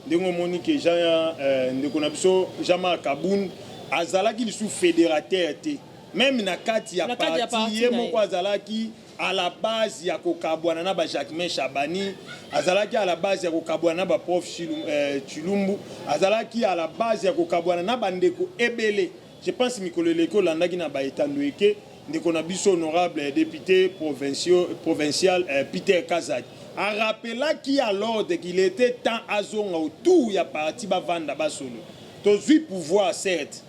ndenge omoni ke Jean, ndeko na biso Jean-Marc Kabund Azalaki lisusu federateur te. Meme na kati ya Na kati ya parti, parti ye na ye. moko azalaki à la base ya kokabwana na ba Jacquemain Shabani, azalaki à la base ya kokabwana na ba prof Tshilumbu, azalaki à la base ya kokabwana na bandeko ebele. Je pense mikolo eleki olandaki na ba etando eke ndeko na biso honorable député provincial Peter Kazadi arappelaki à l'ordre qu'il était temps azonga autour ya parti, bavanda basolo. Tozwi pouvoir, certes,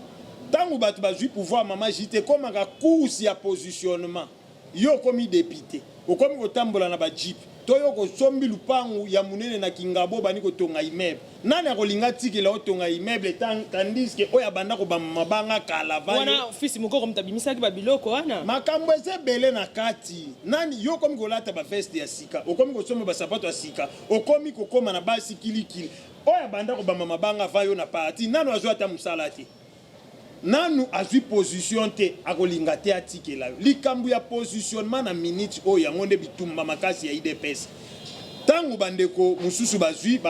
ntango bato bazwi pouvoir, mama Jite, ekomaka course ya positionnement. Yo okomi député, okomi kotambola na bajeep, to yo kosombi lupangu ya monene na Kingabo, bani kotonga immeuble. Nani akolinga tikela otonga immeuble, tandis que oyo abanda kobamba mabanga kala va yo? Wana fils Mokoko moto abimisaki babiloko wana. Makambo eza ebele na kati. Nani yo okomi kolata baveste ya sika, okomi kosomba basapato ya sika, okomi kokóma na basi kilikili. Oyo abanda kobamba mabanga va yo na parti, nanu azwi ata mosala te, nanu azwi position te, akolinga te atikela yo. Likambo ya positionnement na minute oyo, yango nde bitumba makasi ya UDPS. Ntango bandeko mosusu bazwi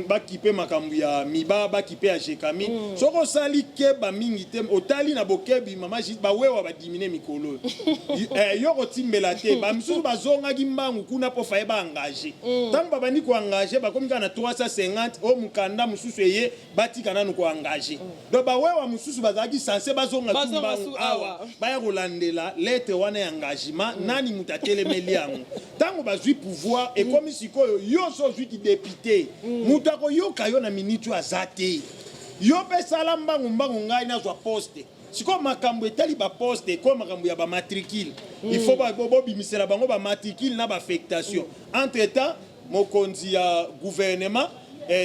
bakipe makambo ya miba, bakipe ya Gécamines, soki osali keba mingi te, otali na bokebi, mama Jit, bawewa badimine mikolo oyo. Yo kotimbela te. Bamisusu bazongaki mbangu kuna mpo faye baengage. Ntango babandi koengage, bakomi kaka na 350. Oyo mokanda mosusu eye, batika nanu koengage. Donc bawewa mosusu bazalaki censé bazonga tu Bazonga mbangu su awa, awa. Baya kolandela lettre wana ya engagement. Nani moto atelemeli yango? Ntango bazwi pouvoir, ekomi sikoyo yo so ozwiki député, moto akoyoka yo na miniti oyo aza te. Yo mpe sala mbangu mbangu, ngai nazwa poste. Sikoyo makambo etali baposte ekoyo makambo ya bamatricule. Il faut bobimisela bango bamatricule na baaffectation. Entre temps, mokonzi ya gouvernement,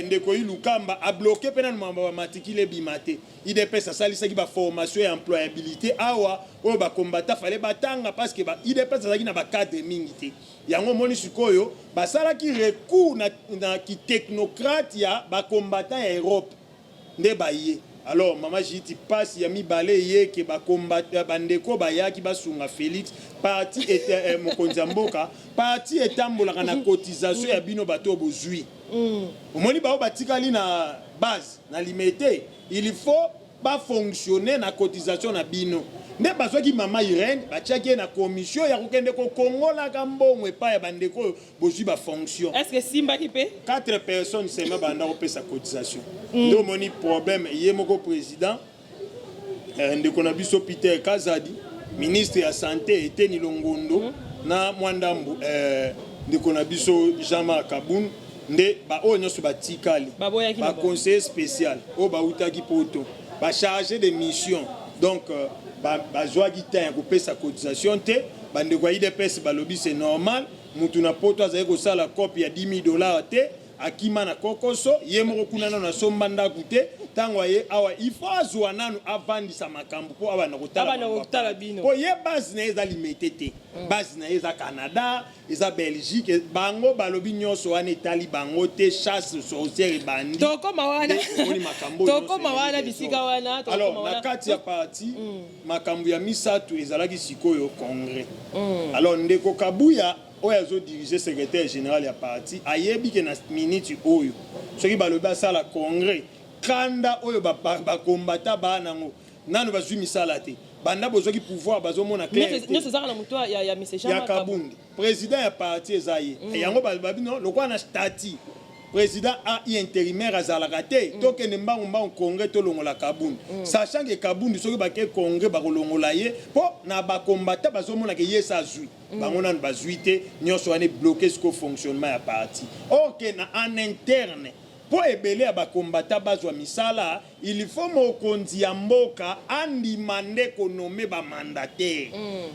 ndeko Ilukamba, abloke mpe nanu makambo ya bamatricule ebima te. UDPS asalisaki baformation ya employabilité awa oyo bakombata fale batanga, parce que ba UDPS azalaki na bacadre mingi te. Yango omoni sikoyo basalaki recours na kitechnocrate ya bacombattant ya Europe nde baye. Alors mama Jiti, pasi ya mibale ye ke bandeko bayaki basunga Félix, parti mokonzi ya mboka, parti etambolaka na cotisation ya bino bato oyo bozwi. Omoni bao batikali na base na Limete, il faut bafonctionne na cotisation na bino. Nde bazwaki mama Irene, batiaki ye na commission ya kokende kokongolaka mbongo epai ya bandeko oyo bozwi bafonction. Est ce que simbaki mpe? Quatre personnes seulement banda kopesa cotisation. Nde omoni problème. Ye moko président, ndeko na biso Peter Kazadi, ministre ya santé Eteni Longondo, na mwa ndambu ndeko na biso Jean-Marc Kabund. Nde baoyo nyonso batikali Baboyaki na bango. Baconseiller spécial oyo bautaki poto, bachargé de mission, donc bazwaki temps ya kopesa cotisation te. Bandeko ya UDPS balobi c'est normal, mutu na poto azali kosala cope ya 10 000 $ te, akima na kokoso ye moko kuna, nano asomba ndako te. Ntango aye awa, il faut azwa nanu avandisa makambo mpo abanda kotala Abanda makambo. Kotala bino. Mpo ye base na ye eza Limete te, base na ye eza Canada, eza Belgique. Bango balobi nyonso wana etali bango te. Chasse sorcière ebandi. Tokoma wana. Nde omoni makambo oyo Tokoma nyonso wana ezali bisika désordre. wana tokoma Alors na wana. kati ya parti, makambo ya misato ezalaki sikoyo congrès. Alors ndeko Kabuya oyo azodirige, secrétaire général ya parti, ayebi ke na miniti oyo soki balobi asala congrès, kanda oyo bakombata baa nango, nano bazwi misala te, banda bozwaki pouvoir bazomona clair te. Nyonso ezaka na moto ya monsieur Jean Ya Marc Kabund. Kabundi, président ya parti eza ye. Yango babi non, lokola na statut président ai intérimaire azalaka te, tokende mbangu mbangu congrès, tolongola Kabundi, sachant ke Kabundi soki bake congrès bakolongola ye, mpo na bakombata bazomona ke ye sa azwi, bango nanu bazwi te. Nyonso wana ebloke siko fonctionnement ya parti. Or ke na en interne, mpo ebele ya bakombata bazwa misala, il faut mokonzi ya mboka andima nde konome bamandataire,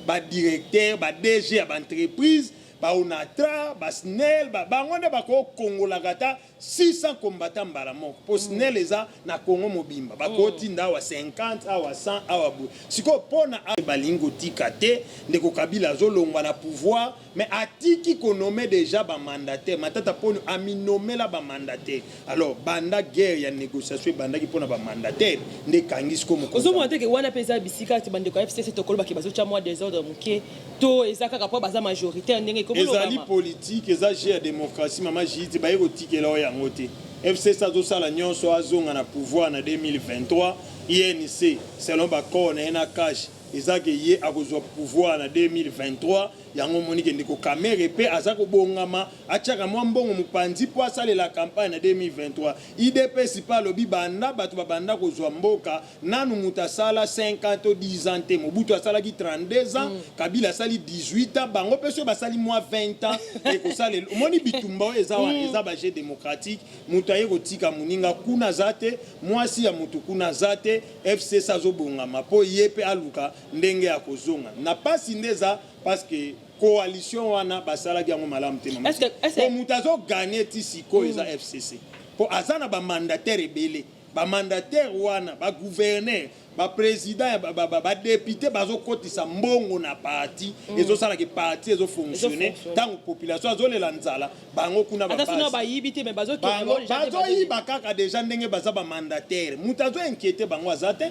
badirecteur, baDG ya baentreprise, baOnatra, baSNEL. Bango nde bakokongolaka ata 600 combattant mbala moko, mpo SNEL eza na Congo mobimba. Bakotinda awa 50, awa 100, awa boye. Sikoyo mpona balingi kotika te, ndeko Kabila azolongwa na pouvoir, mais atiki konome déjà bamandataire. Matata Poni aminomela bamandataire. Alors banda guerre ya négociation ebandaki mpona bamandataire, nde ekangi sikoyo mokonzi. Ozomona te ke wana mpe eza bisika ti bandeko ya FCC tokolobaki bazotya mwa désordre moke, to eza kaka mpo baza majoritaire ndenge Ezali ekobolobama? politique, eza jeu ya démocratie, mama Jiti. Baye kotikela oyo yango te. FCC azosala nyonso azonga na pouvoir na 2023. UNC selon baaccord na ye na CACH, eza ke ye akozwa pouvoir na 2023. Yango omoni ke ndeko Kamerhe mpe aza kobongama, atiaka mwa mbongo mopanzi mpo asalela campagne na 2023. UDPS mpe alobi banda bato babanda kozwa mboka, nanu moto asala 5 ans to 10 ans te. Mobutu asalaki 32 ans, Kabila asali 18 ans, bango mpe soki basali mwa 20 ans ekosalela. Omoni bitumba oyo eza wana, eza bajeu démocratique. Moto aye kotika moninga kuna aza te, mwasi ya motu kuna aza te. FCC azobongama mpo ye mpe aluka ndenge ya kozonga na pasi. Nde eza parce que coalition wana basalaki yango malamu te, mama. Po moto azogagner ti sikoyo eza FCC, mpo aza na bamandataire ebele. Bamandataire wana, bagouverneur, baprésident, ya badéputé, bazokotisa mbongo na parti, ezosalaka parti ezofonctionne. Ezofonctionne. Ntango population azolela nzala, bango kuna ata soki babase. bayibi te, me bazokende. Bango bazoyiba kaka déjà ndenge baza bamandataire. Moto azoinquiéter bango aza te.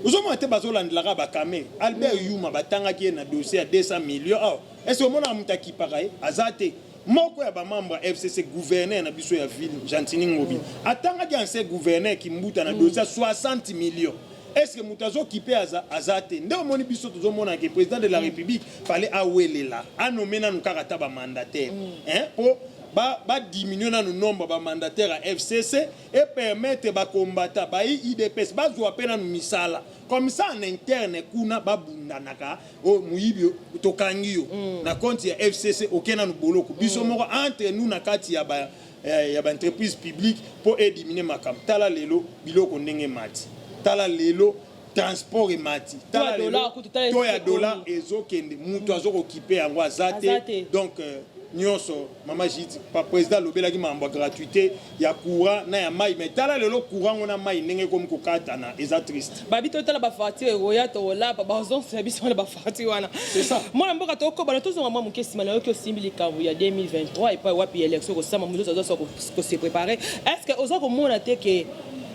Ozomona te, bazolandelaka baKamerhe. Albert Yuma, batangaki ye na dossier ya 200 millions awa. Est-ce omonaka moto akipaka ye? Aza te. Moko ya bamembre ya FCC, gouverneur na biso ya ville, Gentiny Ngobila, atangaki ancien gouverneur Kimbuta na dossier ya 60 millions. Est ce que moto azokipe aza te? Nde omoni biso tozomona ke président de la République fallait awelela anommer nanu kaka ata bamandataire, hein, mpo badiminuer nanu nombre bamandataire ya FCC et permettre bakombata bayi UDPS bazwa mpe nanu misala. Comme ça, en interne kuna babundanaka: oyo moyibi, tokangi yo na compte ya FCC, oke nanu boloko. Biso moko entre nous na kati ya ba ya baentreprise publique mpo ediminuer makambo. Tala lelo biloko ndenge emati, tala lelo transport emati, tala dollar lelo kutu, tala to ya esika dollar ekomi. Ezokende, mutu azokokipe yango aza Aza te. te. Donc nyonso, mama Judith, pa président alobelaki makambo ya gratuité ya courant na ya mai, mais tala lelo courant ngo na mai ndenge ekomi kokatana, eza triste. Babi totala bafacture ekoya, tolapa bazonso biso wana bafacture wana. C'est ça. Mwana mboka, tokobana, tozonga mwa moke nsima. Nayoki osimbi likambo ya 2023 epai wapi élection ekosama, mosusu azosa kose préparer. Est ce que oza komona te ke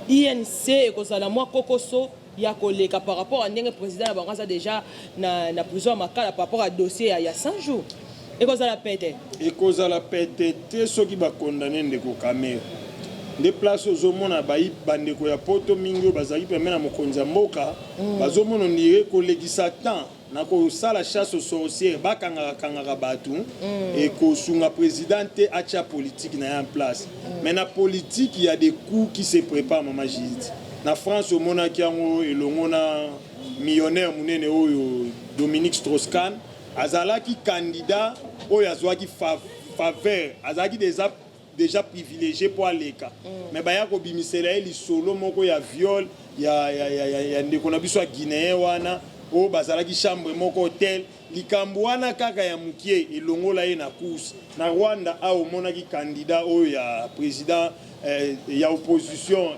UNC ekozala mwa kokoso ya koleka par rapport à ndenge président na bango aza déjà na prison ya Makala par rapport à dossier ya 100 jours? Ekozala pete? Ekozala pete te soki bakondamner ndeko Kamerhe. Nde place ozomona bayi bandeko ya poto mingi oyo bazalaki pembe na mokonzi ya mboka bazomona on dirait kolekisa temps na kosala chasse aux sorcières, bakangaka kangaka bato, ekosunga président te atia politique na ye en place. Mais na politique, ya des coups qui se préparent, mama Judith. Na France omonaki yango elongo na millionnaire monene oyo Dominique Strauss-Kahn, azalaki candidat oyo azwaki faveur, azalaki déjà privilégié mpo aleka, mais baya kobimisela ye lisolo moko ya viol ya ndeko na biso ya Guinéen wana oyo bazalaki chambre moko hotel. Likambo wana kaka ya mokie elongola ye na course. Na Rwanda awa omonaki candidat oyo ya président ya opposition,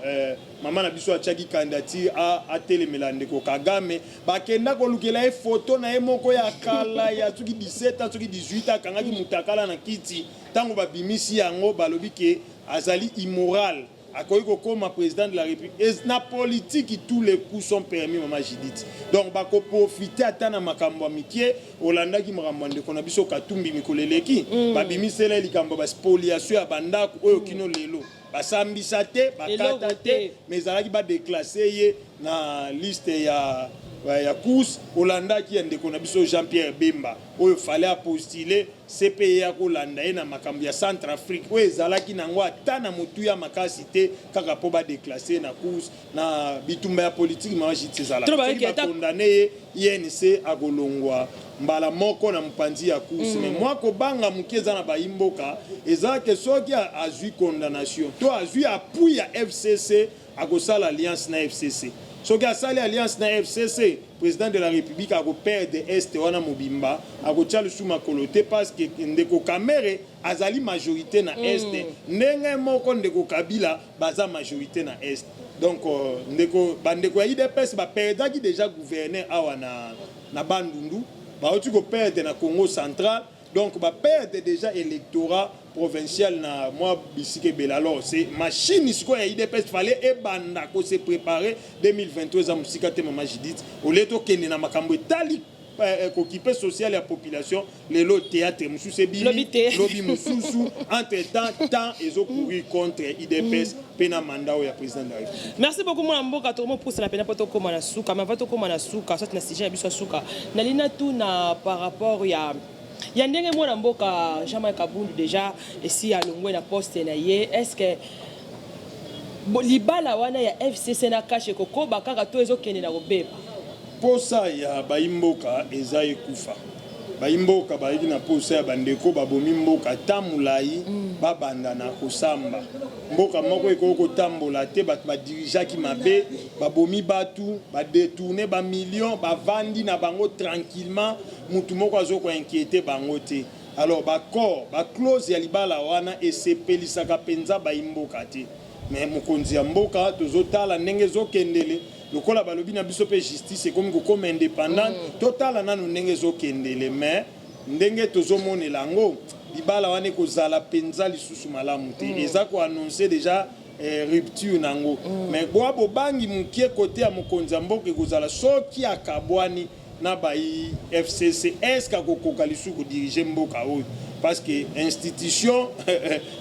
mama na biso atiaki candidature atelemela ndeko Kagame, bakenda kolukela ye foto na ye moko ya kala ya soki 17 ans, soki 18 ans, akangaki mutakala na kiti. Ntango babimisi yango, balobi ke azali immoral, akoki kokóma président de la République. Na politique, tous les coups sont permis, mama Judith. Donc bakoprofiter ata na makambo ya mike. Olandaki makambo ya ndeko na biso Katumbi mikolo eleki, babimisela ye likambo ya baspoliation ya bandako oyo kino lelo basambisa te, bakata Eloko te. te. Mais ezalaki badéclasser ye na liste ya course. Olandaki ya ndeko na biso Jean Pierre Bemba oyo fallait apostuler, CPI ya kolanda ye na makambo ya Centrafrique oyo ezalaki nango ata na motuya makasi te, kaka mpo badéclasser na course. Na bitumba ya politike, mama Judith, ezalaka Tolo soki bayeki ata- bakondamner ye, UNC akolongwa mbala moko na mopanzi ya course. Mais mwa kobanga moke eza na bayimboka eza ke soki azwi condamnation to azwi appui ya FCC, akosala alliance na FCC. Soki asali alliance na FCC, président de la République akoperdre Est wana mobimba, akotia lisusu makolo te, parce que ndeko Kamerhe azali majorité na Est, ndenge moko ndeko Kabila baza majorité na Est. Donc ndeko, bandeko ya UDPS baperdaki déjà gouverneur awa na Bandundu, bauti koperdre na Congo Central, donc baperdre déjà électorat provincial na mwa bisika ebele. Alors c'est machine sikoyo ya UDPS fallait ebanda kose préparer. 2023 eza mosika te, mama Judith. Olie tokende na makambo etali Kokipe social ya population. Lelo théâtre mosusu ebimi, lobi mosusu. Entre temps, temps ezocourir contre UDPS mpe na mandat oyo ya président de la République. Merci beaucoup, mwana mboka. Tokomopusana mpena mpo tokóma na suka. Mais avant tokóma na suka, soit na sujet na biso ya suka, nalingi natuna par rapport ya ndenge mwana mboka Jean-Marc Kabundu déjà esi alongwe na poste na ye. Est ce que libala wana ya FCC na CACH ekokoba kaka to ezokende na kobeba? Posa ya bayimboka eza ekufa. Bayimboka bayiki na posa ya bandeko babomi mboka ta molai, babanda na kosamba. Mboka moko ekoki kotambola te. Bato badirigeaki mabe, babomi bato, badétourner bamillion, bavandi na bango tranquillement, mutu moko azokoinquiéter bango te. Alors baaccord, baclause ya libala wana esepelisaka mpenza bayimboka te. Mais mokonzi ya mboka, tozotala ndenge ezokendele. Lokola balobi na biso mpe justice ekomi kokoma indépendante, totala nanu ndenge ezokendele. Mais ndenge tozomonela yango, libala wana ekozala mpenza lisusu malamu te. Eza koannoncer déjà rupture nango. Mais bwa bobangi mokie kote ya mokonzi ya mboka ekozala soki akabwani na bai FCC, est-ce akokoka lisusu kodiriger mboka oyo? Parce que institution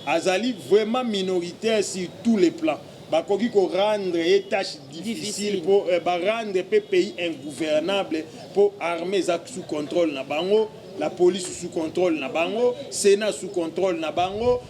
azali vraiment minoritaire sur tous les plans. Bakoki korendre ye tâche difficile mpo barendre mpe pays ingouvernable, mpo armée eza sous contrôle na bango, la police sous contrôle na bango, sénat sous contrôle na bango,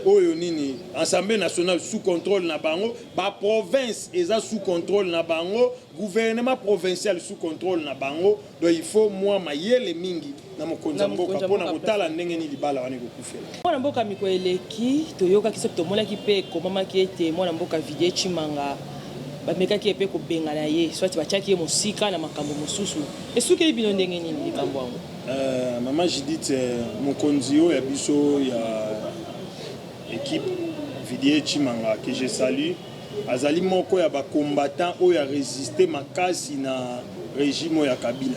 oyo nini, Assemblée nationale sous contrôle na bango, baprovince eza sous contrôle na bango, gouvernement provincial sous contrôle na bango. Donc il faut mwa mayele mingi na mokonzi ya mboka mpona kotala ndenge nini libala wana ekokufela. Mwana mboka, mikolo eleki toyokaki, soki tomonaki mpe ekomamaki ete mwana mboka Vidiye Tshimanga bamekaki ye mpe kobengana ye, soit batiaki ye mosika na makambo mosusu. Esukeli bino ndenge nini likambo yango? Mama Judith, mokonzi oyo ya biso ya équipe, Vidiye Tshimanga, que je salue, azali moko ya bacombattant oyo arésister makasi na régime oyo ya Kabila.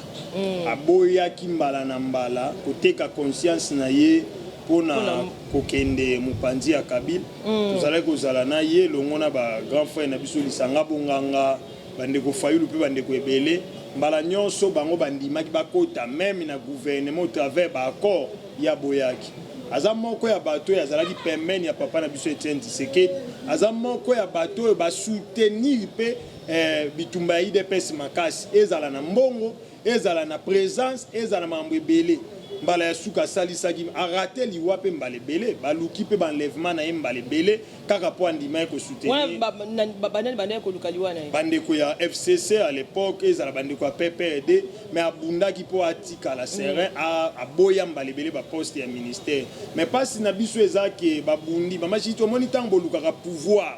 Aboyaki mbala na mbala koteka conscience na ye mpona kokende mopanzi ya Kabila. Tozalaki kozala na ye elongo na bagrand frère na biso Lisanga Bonganga, bandeko Fayulu mpe bandeko ebele. Mbala nyonso bango bandimaki bakota même na gouvernement au travers baaccord ya boyaki. Aza moko ya bato oyo azalaki pembeni ya papa na biso Etienne Tshisekedi. Aza moko ya bato oyo basoutenir mpe bitumba ya UDPS makasi, ezala na mbongo, ezala na présence, ezala na makambo ebele. Mbala ya suka asalisaki arater liwa mpe mbala ebele baluki mpe baenlèvement na ye mbala ebele, kaka mpo andima ye kosoutenir. Banani bandaki koluka liwa na ye? Bandeko ya FCC à l'époque, ezala bandeko ya PPRD. Mais abundaki mpo atikala serein. Aboya mbala ebele baposte ya ministère. Mais mpasi na biso eza ke babundi. Mama Judith, omoni, ntango bolukaka pouvoir,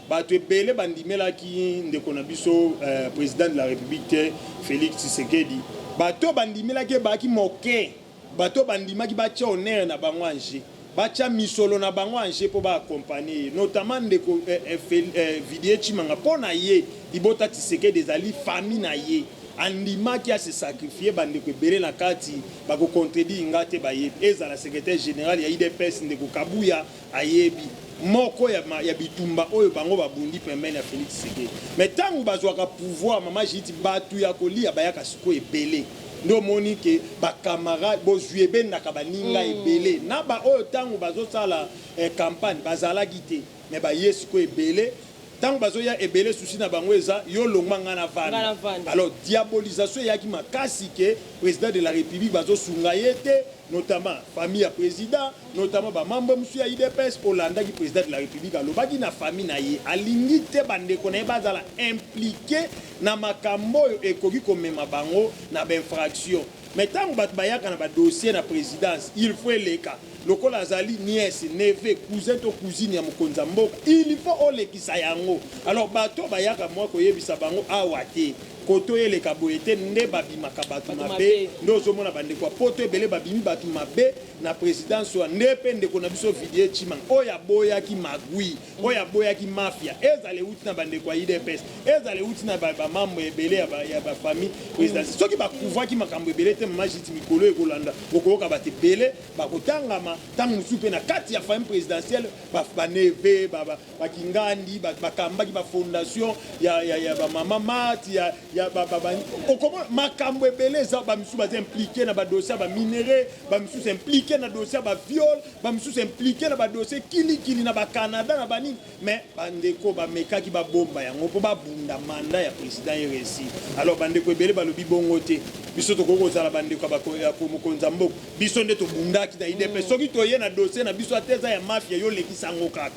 bato ebele bandimelaki ndeko na biso président de la République te, Félix Tshisekedi. Bato bandimelaki ebaki moke. Bato bandimaki batya honneur na bango en jeu, batya misolo na bango en jeu mpo baaccompagner ye, notamment ndeko Vidiye Tshimanga. Mpo na ye, libota Tshisekedi ezali famille na ye. Andimaki ase sacrifier. Bandeko ebele na kati bakocontredire nga te, bayebi. Ezala secrétaire général ya UDPS, ndeko Kabuya, ayebi moko ya bitumba oyo bango babundi pembeni ya Félix Tshisekedi. Mais ntango bazwaka pouvoir, mama Judith, bato ya kolia bayaka sikoyo ebele. Nde omoni ke bacamarade bozwi ebendaka baninga ebele na baoyo ntango bazosala campagne bazalaki te. Mais baye sikoyo ebele. Ntango bazoya ebele, souci na bango eza yo longwa, nga na vanda. Alors diabolisation eyaki makasi ke président de la République bazosunga ye te, notamment famille ya président, notamment bamembre mosusu ya UDPS. Olandaki président de la République alobaki na famille na ye, alingi te bandeko na ye bazala impliqué na makambo oyo ekoki komema bango na bainfraction. Mais ntango bato bayaka na badossier na présidence, il faut eleka. Lokola azali nièce, neveu, cousin to cousine ya mokonzi ya mboka, il faut olekisa yango. Alors bato bayaka mwa koyebisa bango awa te, koto oyo eleka boye te, nde babimaka bato mabe. Nde ozomona bandeko ya poto ebele babimi bato mabe na présidence wana. Nde mpe ndeko na biso Vidiye Tshimanga oyo aboyaki magui, oyo aboyaki mafia, ezala euti na bandeko ya UDPS, ezala euti na bamembre ebele ya bafamille présidentielle. Soki bakouvraki makambo ebele te, mama Judith, mikolo ekolanda okoyoka bato ebele bakotangama. Ntango mosusu mpe na kati ya famille présidentielle, baneveux, bakingandi bakambaki bafondation ya bamama Mati ya, ya ba, ba, ba, okomona makambo ebele eza. Bamisusu baza impliqué na badossier ya baminerais, bamisusu impliqué na dossier ya baviol, bamisusu impliqué na badossier kilikili na bacanada na banini. Mais bandeko bamekaki babomba yango mpo babunda mandat ya président RSI. Alors bandeko ebele balobi bongo te. Biso tokoki kozala bandeko ya mokonzi ya mboka, biso nde tobundaki na UDPS. Soki toye na dossier na biso, ate eza ya mafia, yo olekisa yango kaka.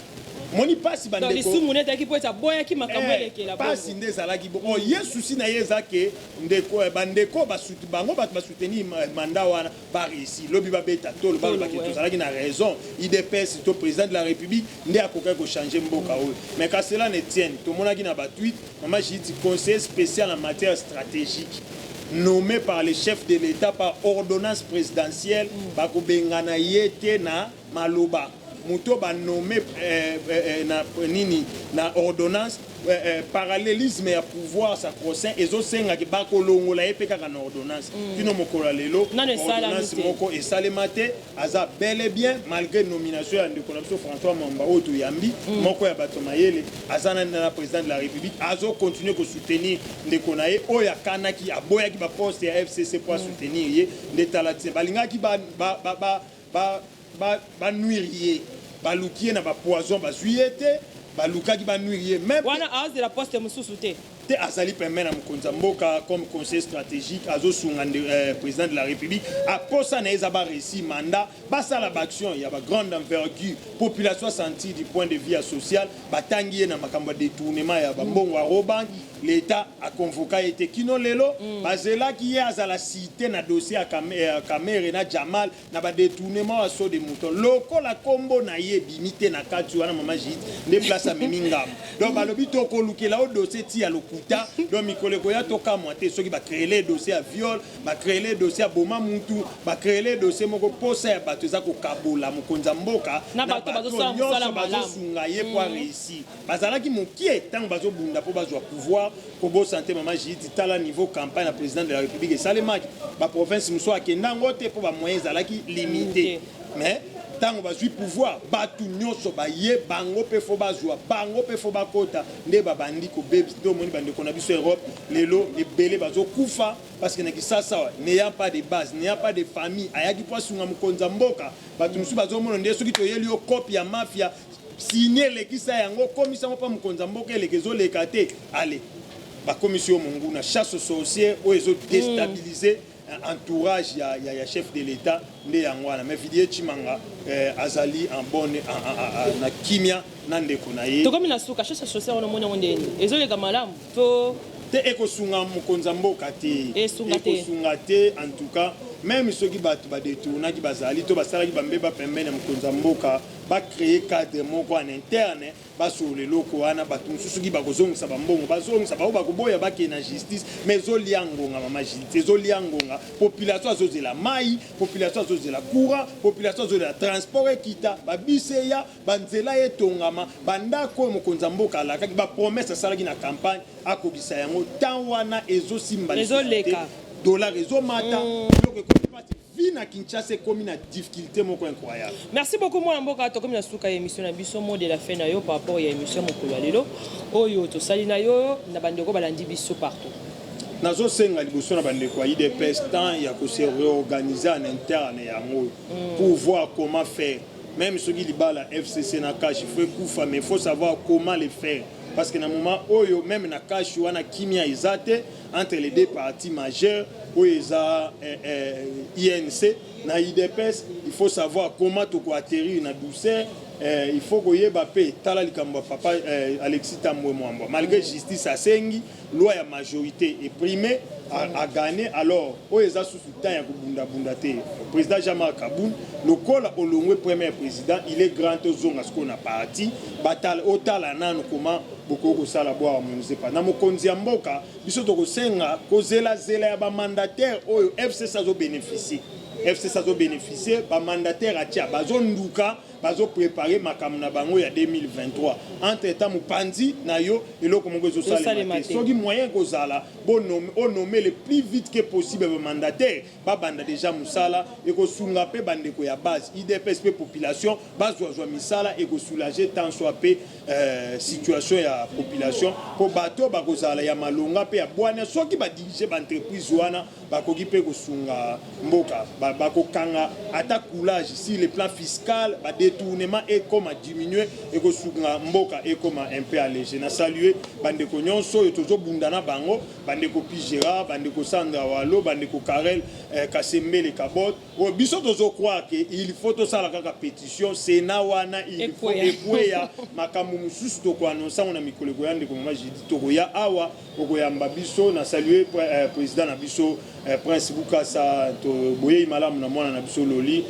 Moni mpasi. Donc bandeko lisumu nde ezalaki mpo ete aboyaki makambo elekela. Mpasi nde ezalaki bo. Oh, ye susi na ye eza ke ndeko, bandeko bango bato basoutenir mandat wana baréussi lobi, babeta tolo, balobaki tozalaki na raison, UDPS to président de la République nde akokaki kochanger mboka oyo. Mais qu'à cela ne tienne, tomonaki na batweet mama Judith, conseiller spécial en matière stratégique nommé par le chef de l'État par ordonnance présidentielle, bakobengana ye te na maloba. Moto banome na nini, na ordonnance, parallélisme ya pouvoir sacro-saint ezosengaki bakolongola ye mpe kaka na ordonnance. Kino mokolo ya lelo, Nano esalami ordonnance te. moko esalema te. Aza bel et bien, malgré nomination ya ndeko na biso François Mamba oyo toyambi, moko ya bato mayele, aza na président de la République azocontinue kosoutenir ndeko na ye oyo akanaki, aboyaki baposte ya FCC po asoutenir ye. Nde tala tie balingaki banuire ye, baluki ye na bapoison, bazwi ye te. Balukaki banuire ye même. Wana azela poste mosusu te? Te, azali pembeni na mokonzi ya mboka comme conseiller stratégique, azosunga président de la République. Aposa na ye eza baréussi mandat, basala baaction ya bagrande envergure, population asentir du point de vue ya social. Batangi ye na makambo ya détournement ya bambongo ya Rawbank, l'État aconvoka ye te kino lelo. Bazelaki ye azala cité na dossier ya Kamerhe na Jamal na badétournement ya saut de mouton. Lokola nkombo na ye ebimi te na kati wana, mama Judith, nde place amemi ngambo. Donc balobi tokolukela o dossier ti ya lokuta. Donc mikolo ekoya, tokamwa te soki bacréele dossier ya viol, bacréele dossier ya boma mutu, bacréele dossier moko. Posa ya bato eza kokabola mokonzi ya mboka na bato bazosala mosala nyonso malamu. Bazosunga ye po aréussir. Bazalaki mokie ntango bazobunda mpo bazwa pouvoir. Kobosa te, mama Judith, tala niveau campagne ya président de la République esalemaki, baprovince mosusu akenda yango te mpo bamoyen ezalaki limité. Mais ntango bazwi pouvoir, bato nyonso baye, bango mpe fo bazwa, bango mpe fo bakota. Nde babandi kobebisa. Nde omoni bandeko na biso Europe lelo ebele bazokufa, parce que na Kisasa awa, n'ayant pas de base, n'ayant pas de famille, ayaki mpo asunga mokonzi ya mboka. Bato mosusu bazomona nde soki toyeli yo kope ya mafia, sini elekisa yango, komisa yango mpa mokonzi ya mboka, eleka ezoleka te. Ale bakomisi yo monguna, chasse aux sorcières oyo ezodéstabiliser entourage ya chef de l'État. Nde yango wana. Mais Vidiye Tshimanga azali en bonne na kimia na ndeko na ye. Tokomi na suka. Chasse sorcière wana, omoni yango ndeni ezoleka malamu to? Te, ekosunga mokonzi ya mboka te. Esunga te. Ekosunga te. En tout cas, même soki bato badetournaki, bazali to basalaki bambeba pembeni ya mokonzi ya mboka, bacréer cadre moko en interne, basolola eloko wana. Bato mosusu soki bakozongisa bambongo, bazongisa. Bao bakoboya, bakende na justice. Mais ezolia ngonga, mama Judith, ezolia ngonga. Population azozela mai, population azozela courant, population azozela transport ekita, babisi eya, banzela etongama, bandako oyo mokonzi ya mboka alakaki, bapromesse asalaki na campagne, akokisa yango. Temps wana ezosimba lisusu te. Ezoleka. Dollar ezomata, biloko ekomi mpasi, vie na Kinshasa ekomi na difficulté moko incroyable. Merci beaucoup, mwana mboka. Tokomi na suka ya émission na biso. Mot de la fin na yo par rapport ya émission mokolo ya lelo oyo tosali na yo na bandeko balandi biso partout. Nazosenga liboso na bandeko ya UDPS, temps ya kose réorganiser en interne yango pour voir comment faire. Même soki libala FCC na CACH faut ekufa, mais il faut savoir comment le faire, parce que na moment oyo, même na CACH wana, kimia eza te entre les deux partis majeurs oyo eza UNC na UDPS. Il faut savoir comment tokoatterrir na douceur. Il faut koyeba mpe tala likambo ya papa Alexis Tambwe Mwamba. Malgré justice asengi loi ya majorité eprimé, agane. Alors oyo eza susu temps ya kobundabunda te. Président Jean-Marc Kabund, lokola olongwe premier président, il est grand, tozonga sikoyo na parti, batala, otala nanu comment bokoki kosala bo harmoniser pa na mokonzi ya mboka. Biso tokosenga kozelazela ya bamandataire oyo FCC azobénéficie, FCC azobénéficie bamandataire atia, bazonduka. Bazo preparer makambo na bango ya 2023. Entre temps mopanzi na yo eloko moko ezo salema te. Soki moyen ekozala bo nommer, o nommer le plus vite que possible ba mandataires ba banda dejà musala, ekosunga pe ba ndeko ya base, udps pe population bazwa zwa misala, eko soulager tant soit peu situation ya population po bato oyo bakozala ya malonga pe ya bwania soki ba diriger ba entreprises wana Bakoki pe kosunga mboka bakokanga ata coulage sur le plan fiscal ba detournement ekoma diminuer ekosunga mboka ekoma un peu allege. Na saluer ba ndeko nionso oyo tozo bunda na bango ba ndeko Pi Gerard, ba ndeko Sandra Walo, ba ndeko Karel Kasembele Kabot oyo biso tozo croire que il faut tosala kaka petition Senat wana il faut ekweya makambo mosusu toko annoncer yango na mikolo ekoya ndeko mama Judith tokoya awa Okoyamba biso na saluer president na biso Prince Bukasa to boyeyi malamu na mwana na biso Loli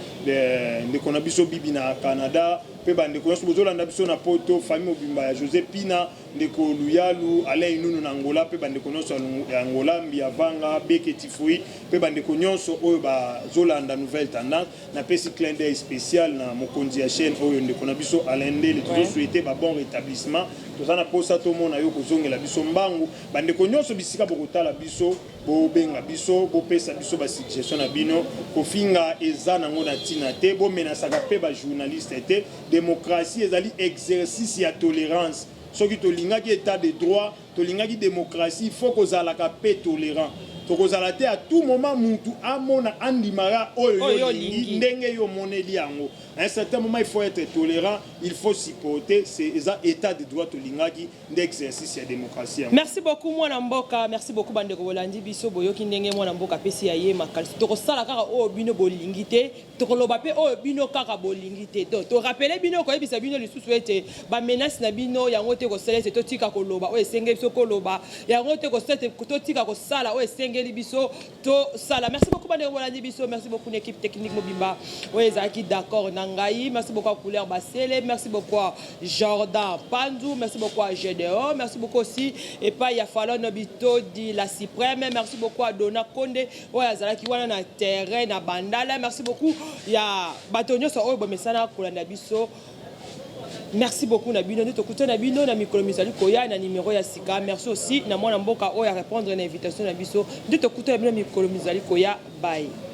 ndeko na biso Bibi na Canada pe ba ndeko nyonso bozolanda biso na poto famille mobimba ya Jose Pina ndeko Luyalu Alain Inunu na Angola pe ba ndeko nyonso ya Angola Mbiya Vanga Beke Tifui pe ba ndeko nyonso oyo bazolanda Nouvelle Tendance. Napesi clin d'oeil special na mokonzi ya chaine oyo ndeko na biso Alain Ndele tozo souhaiter ba bon retablissement toza na posa tomona yo kozongela biso mbangu ba ndeko nionso bisika bokotala biso bobenga biso bopesa biso ba suggestion na bino kofinga eza nango na tina te bo menasaka pe ba journaliste te democratie ezali exercice ya tolerance soki tolingaki etat de droit Tolingaki democratie il faut kozalaka pe tolerant tokozala te à tout moment mutu amona andima ka oyo yo olingi ndenge yo omoneli yango à un certain moment il faut etre tolerant il faut supporter c'est eza etat de droit tolingaki nde exercice ya democratie yango. Merci beaucoup mwana mboka, merci beaucoup ba ndeko bolandi biso boyoki ndenge mwana mboka apesi ya ye makanisi tokosala kaka oyo bino bolingi te Tokoloba pe oyo bino kaka bolingi te. Donc, to rappeler bino, koyebisa bino lisusu ete ba menaces na bino yango te ekosala ete totika koloba oyo esengeli biso koloba, yango te ekosala ete totika kosala oyo esengeli biso tosala. Merci beaucoup bandeko bolandi biso, merci beaucoup na equipe technique mobimba oyo ezalaki d'accord na ngai. Merci beaucoup à Couleur Basele, merci beaucoup à Jordan Panzu, merci beaucoup à Gedeon, merci beaucoup aussi epai ya Falone Bitodi la Supreme, merci beaucoup à Dona Konde oyo azalaki wana na terrain na bandala. Merci beaucoup ya bato nyonso oyo bomesana kolanda biso. Merci beaucoup na bino nde tokutana na bino na mikolo mizali koya na numero ya sika. Merci aussi na mwana mboka oyo a répondre na invitation na biso nde tokutana bino mikolo mizali koya. Bye.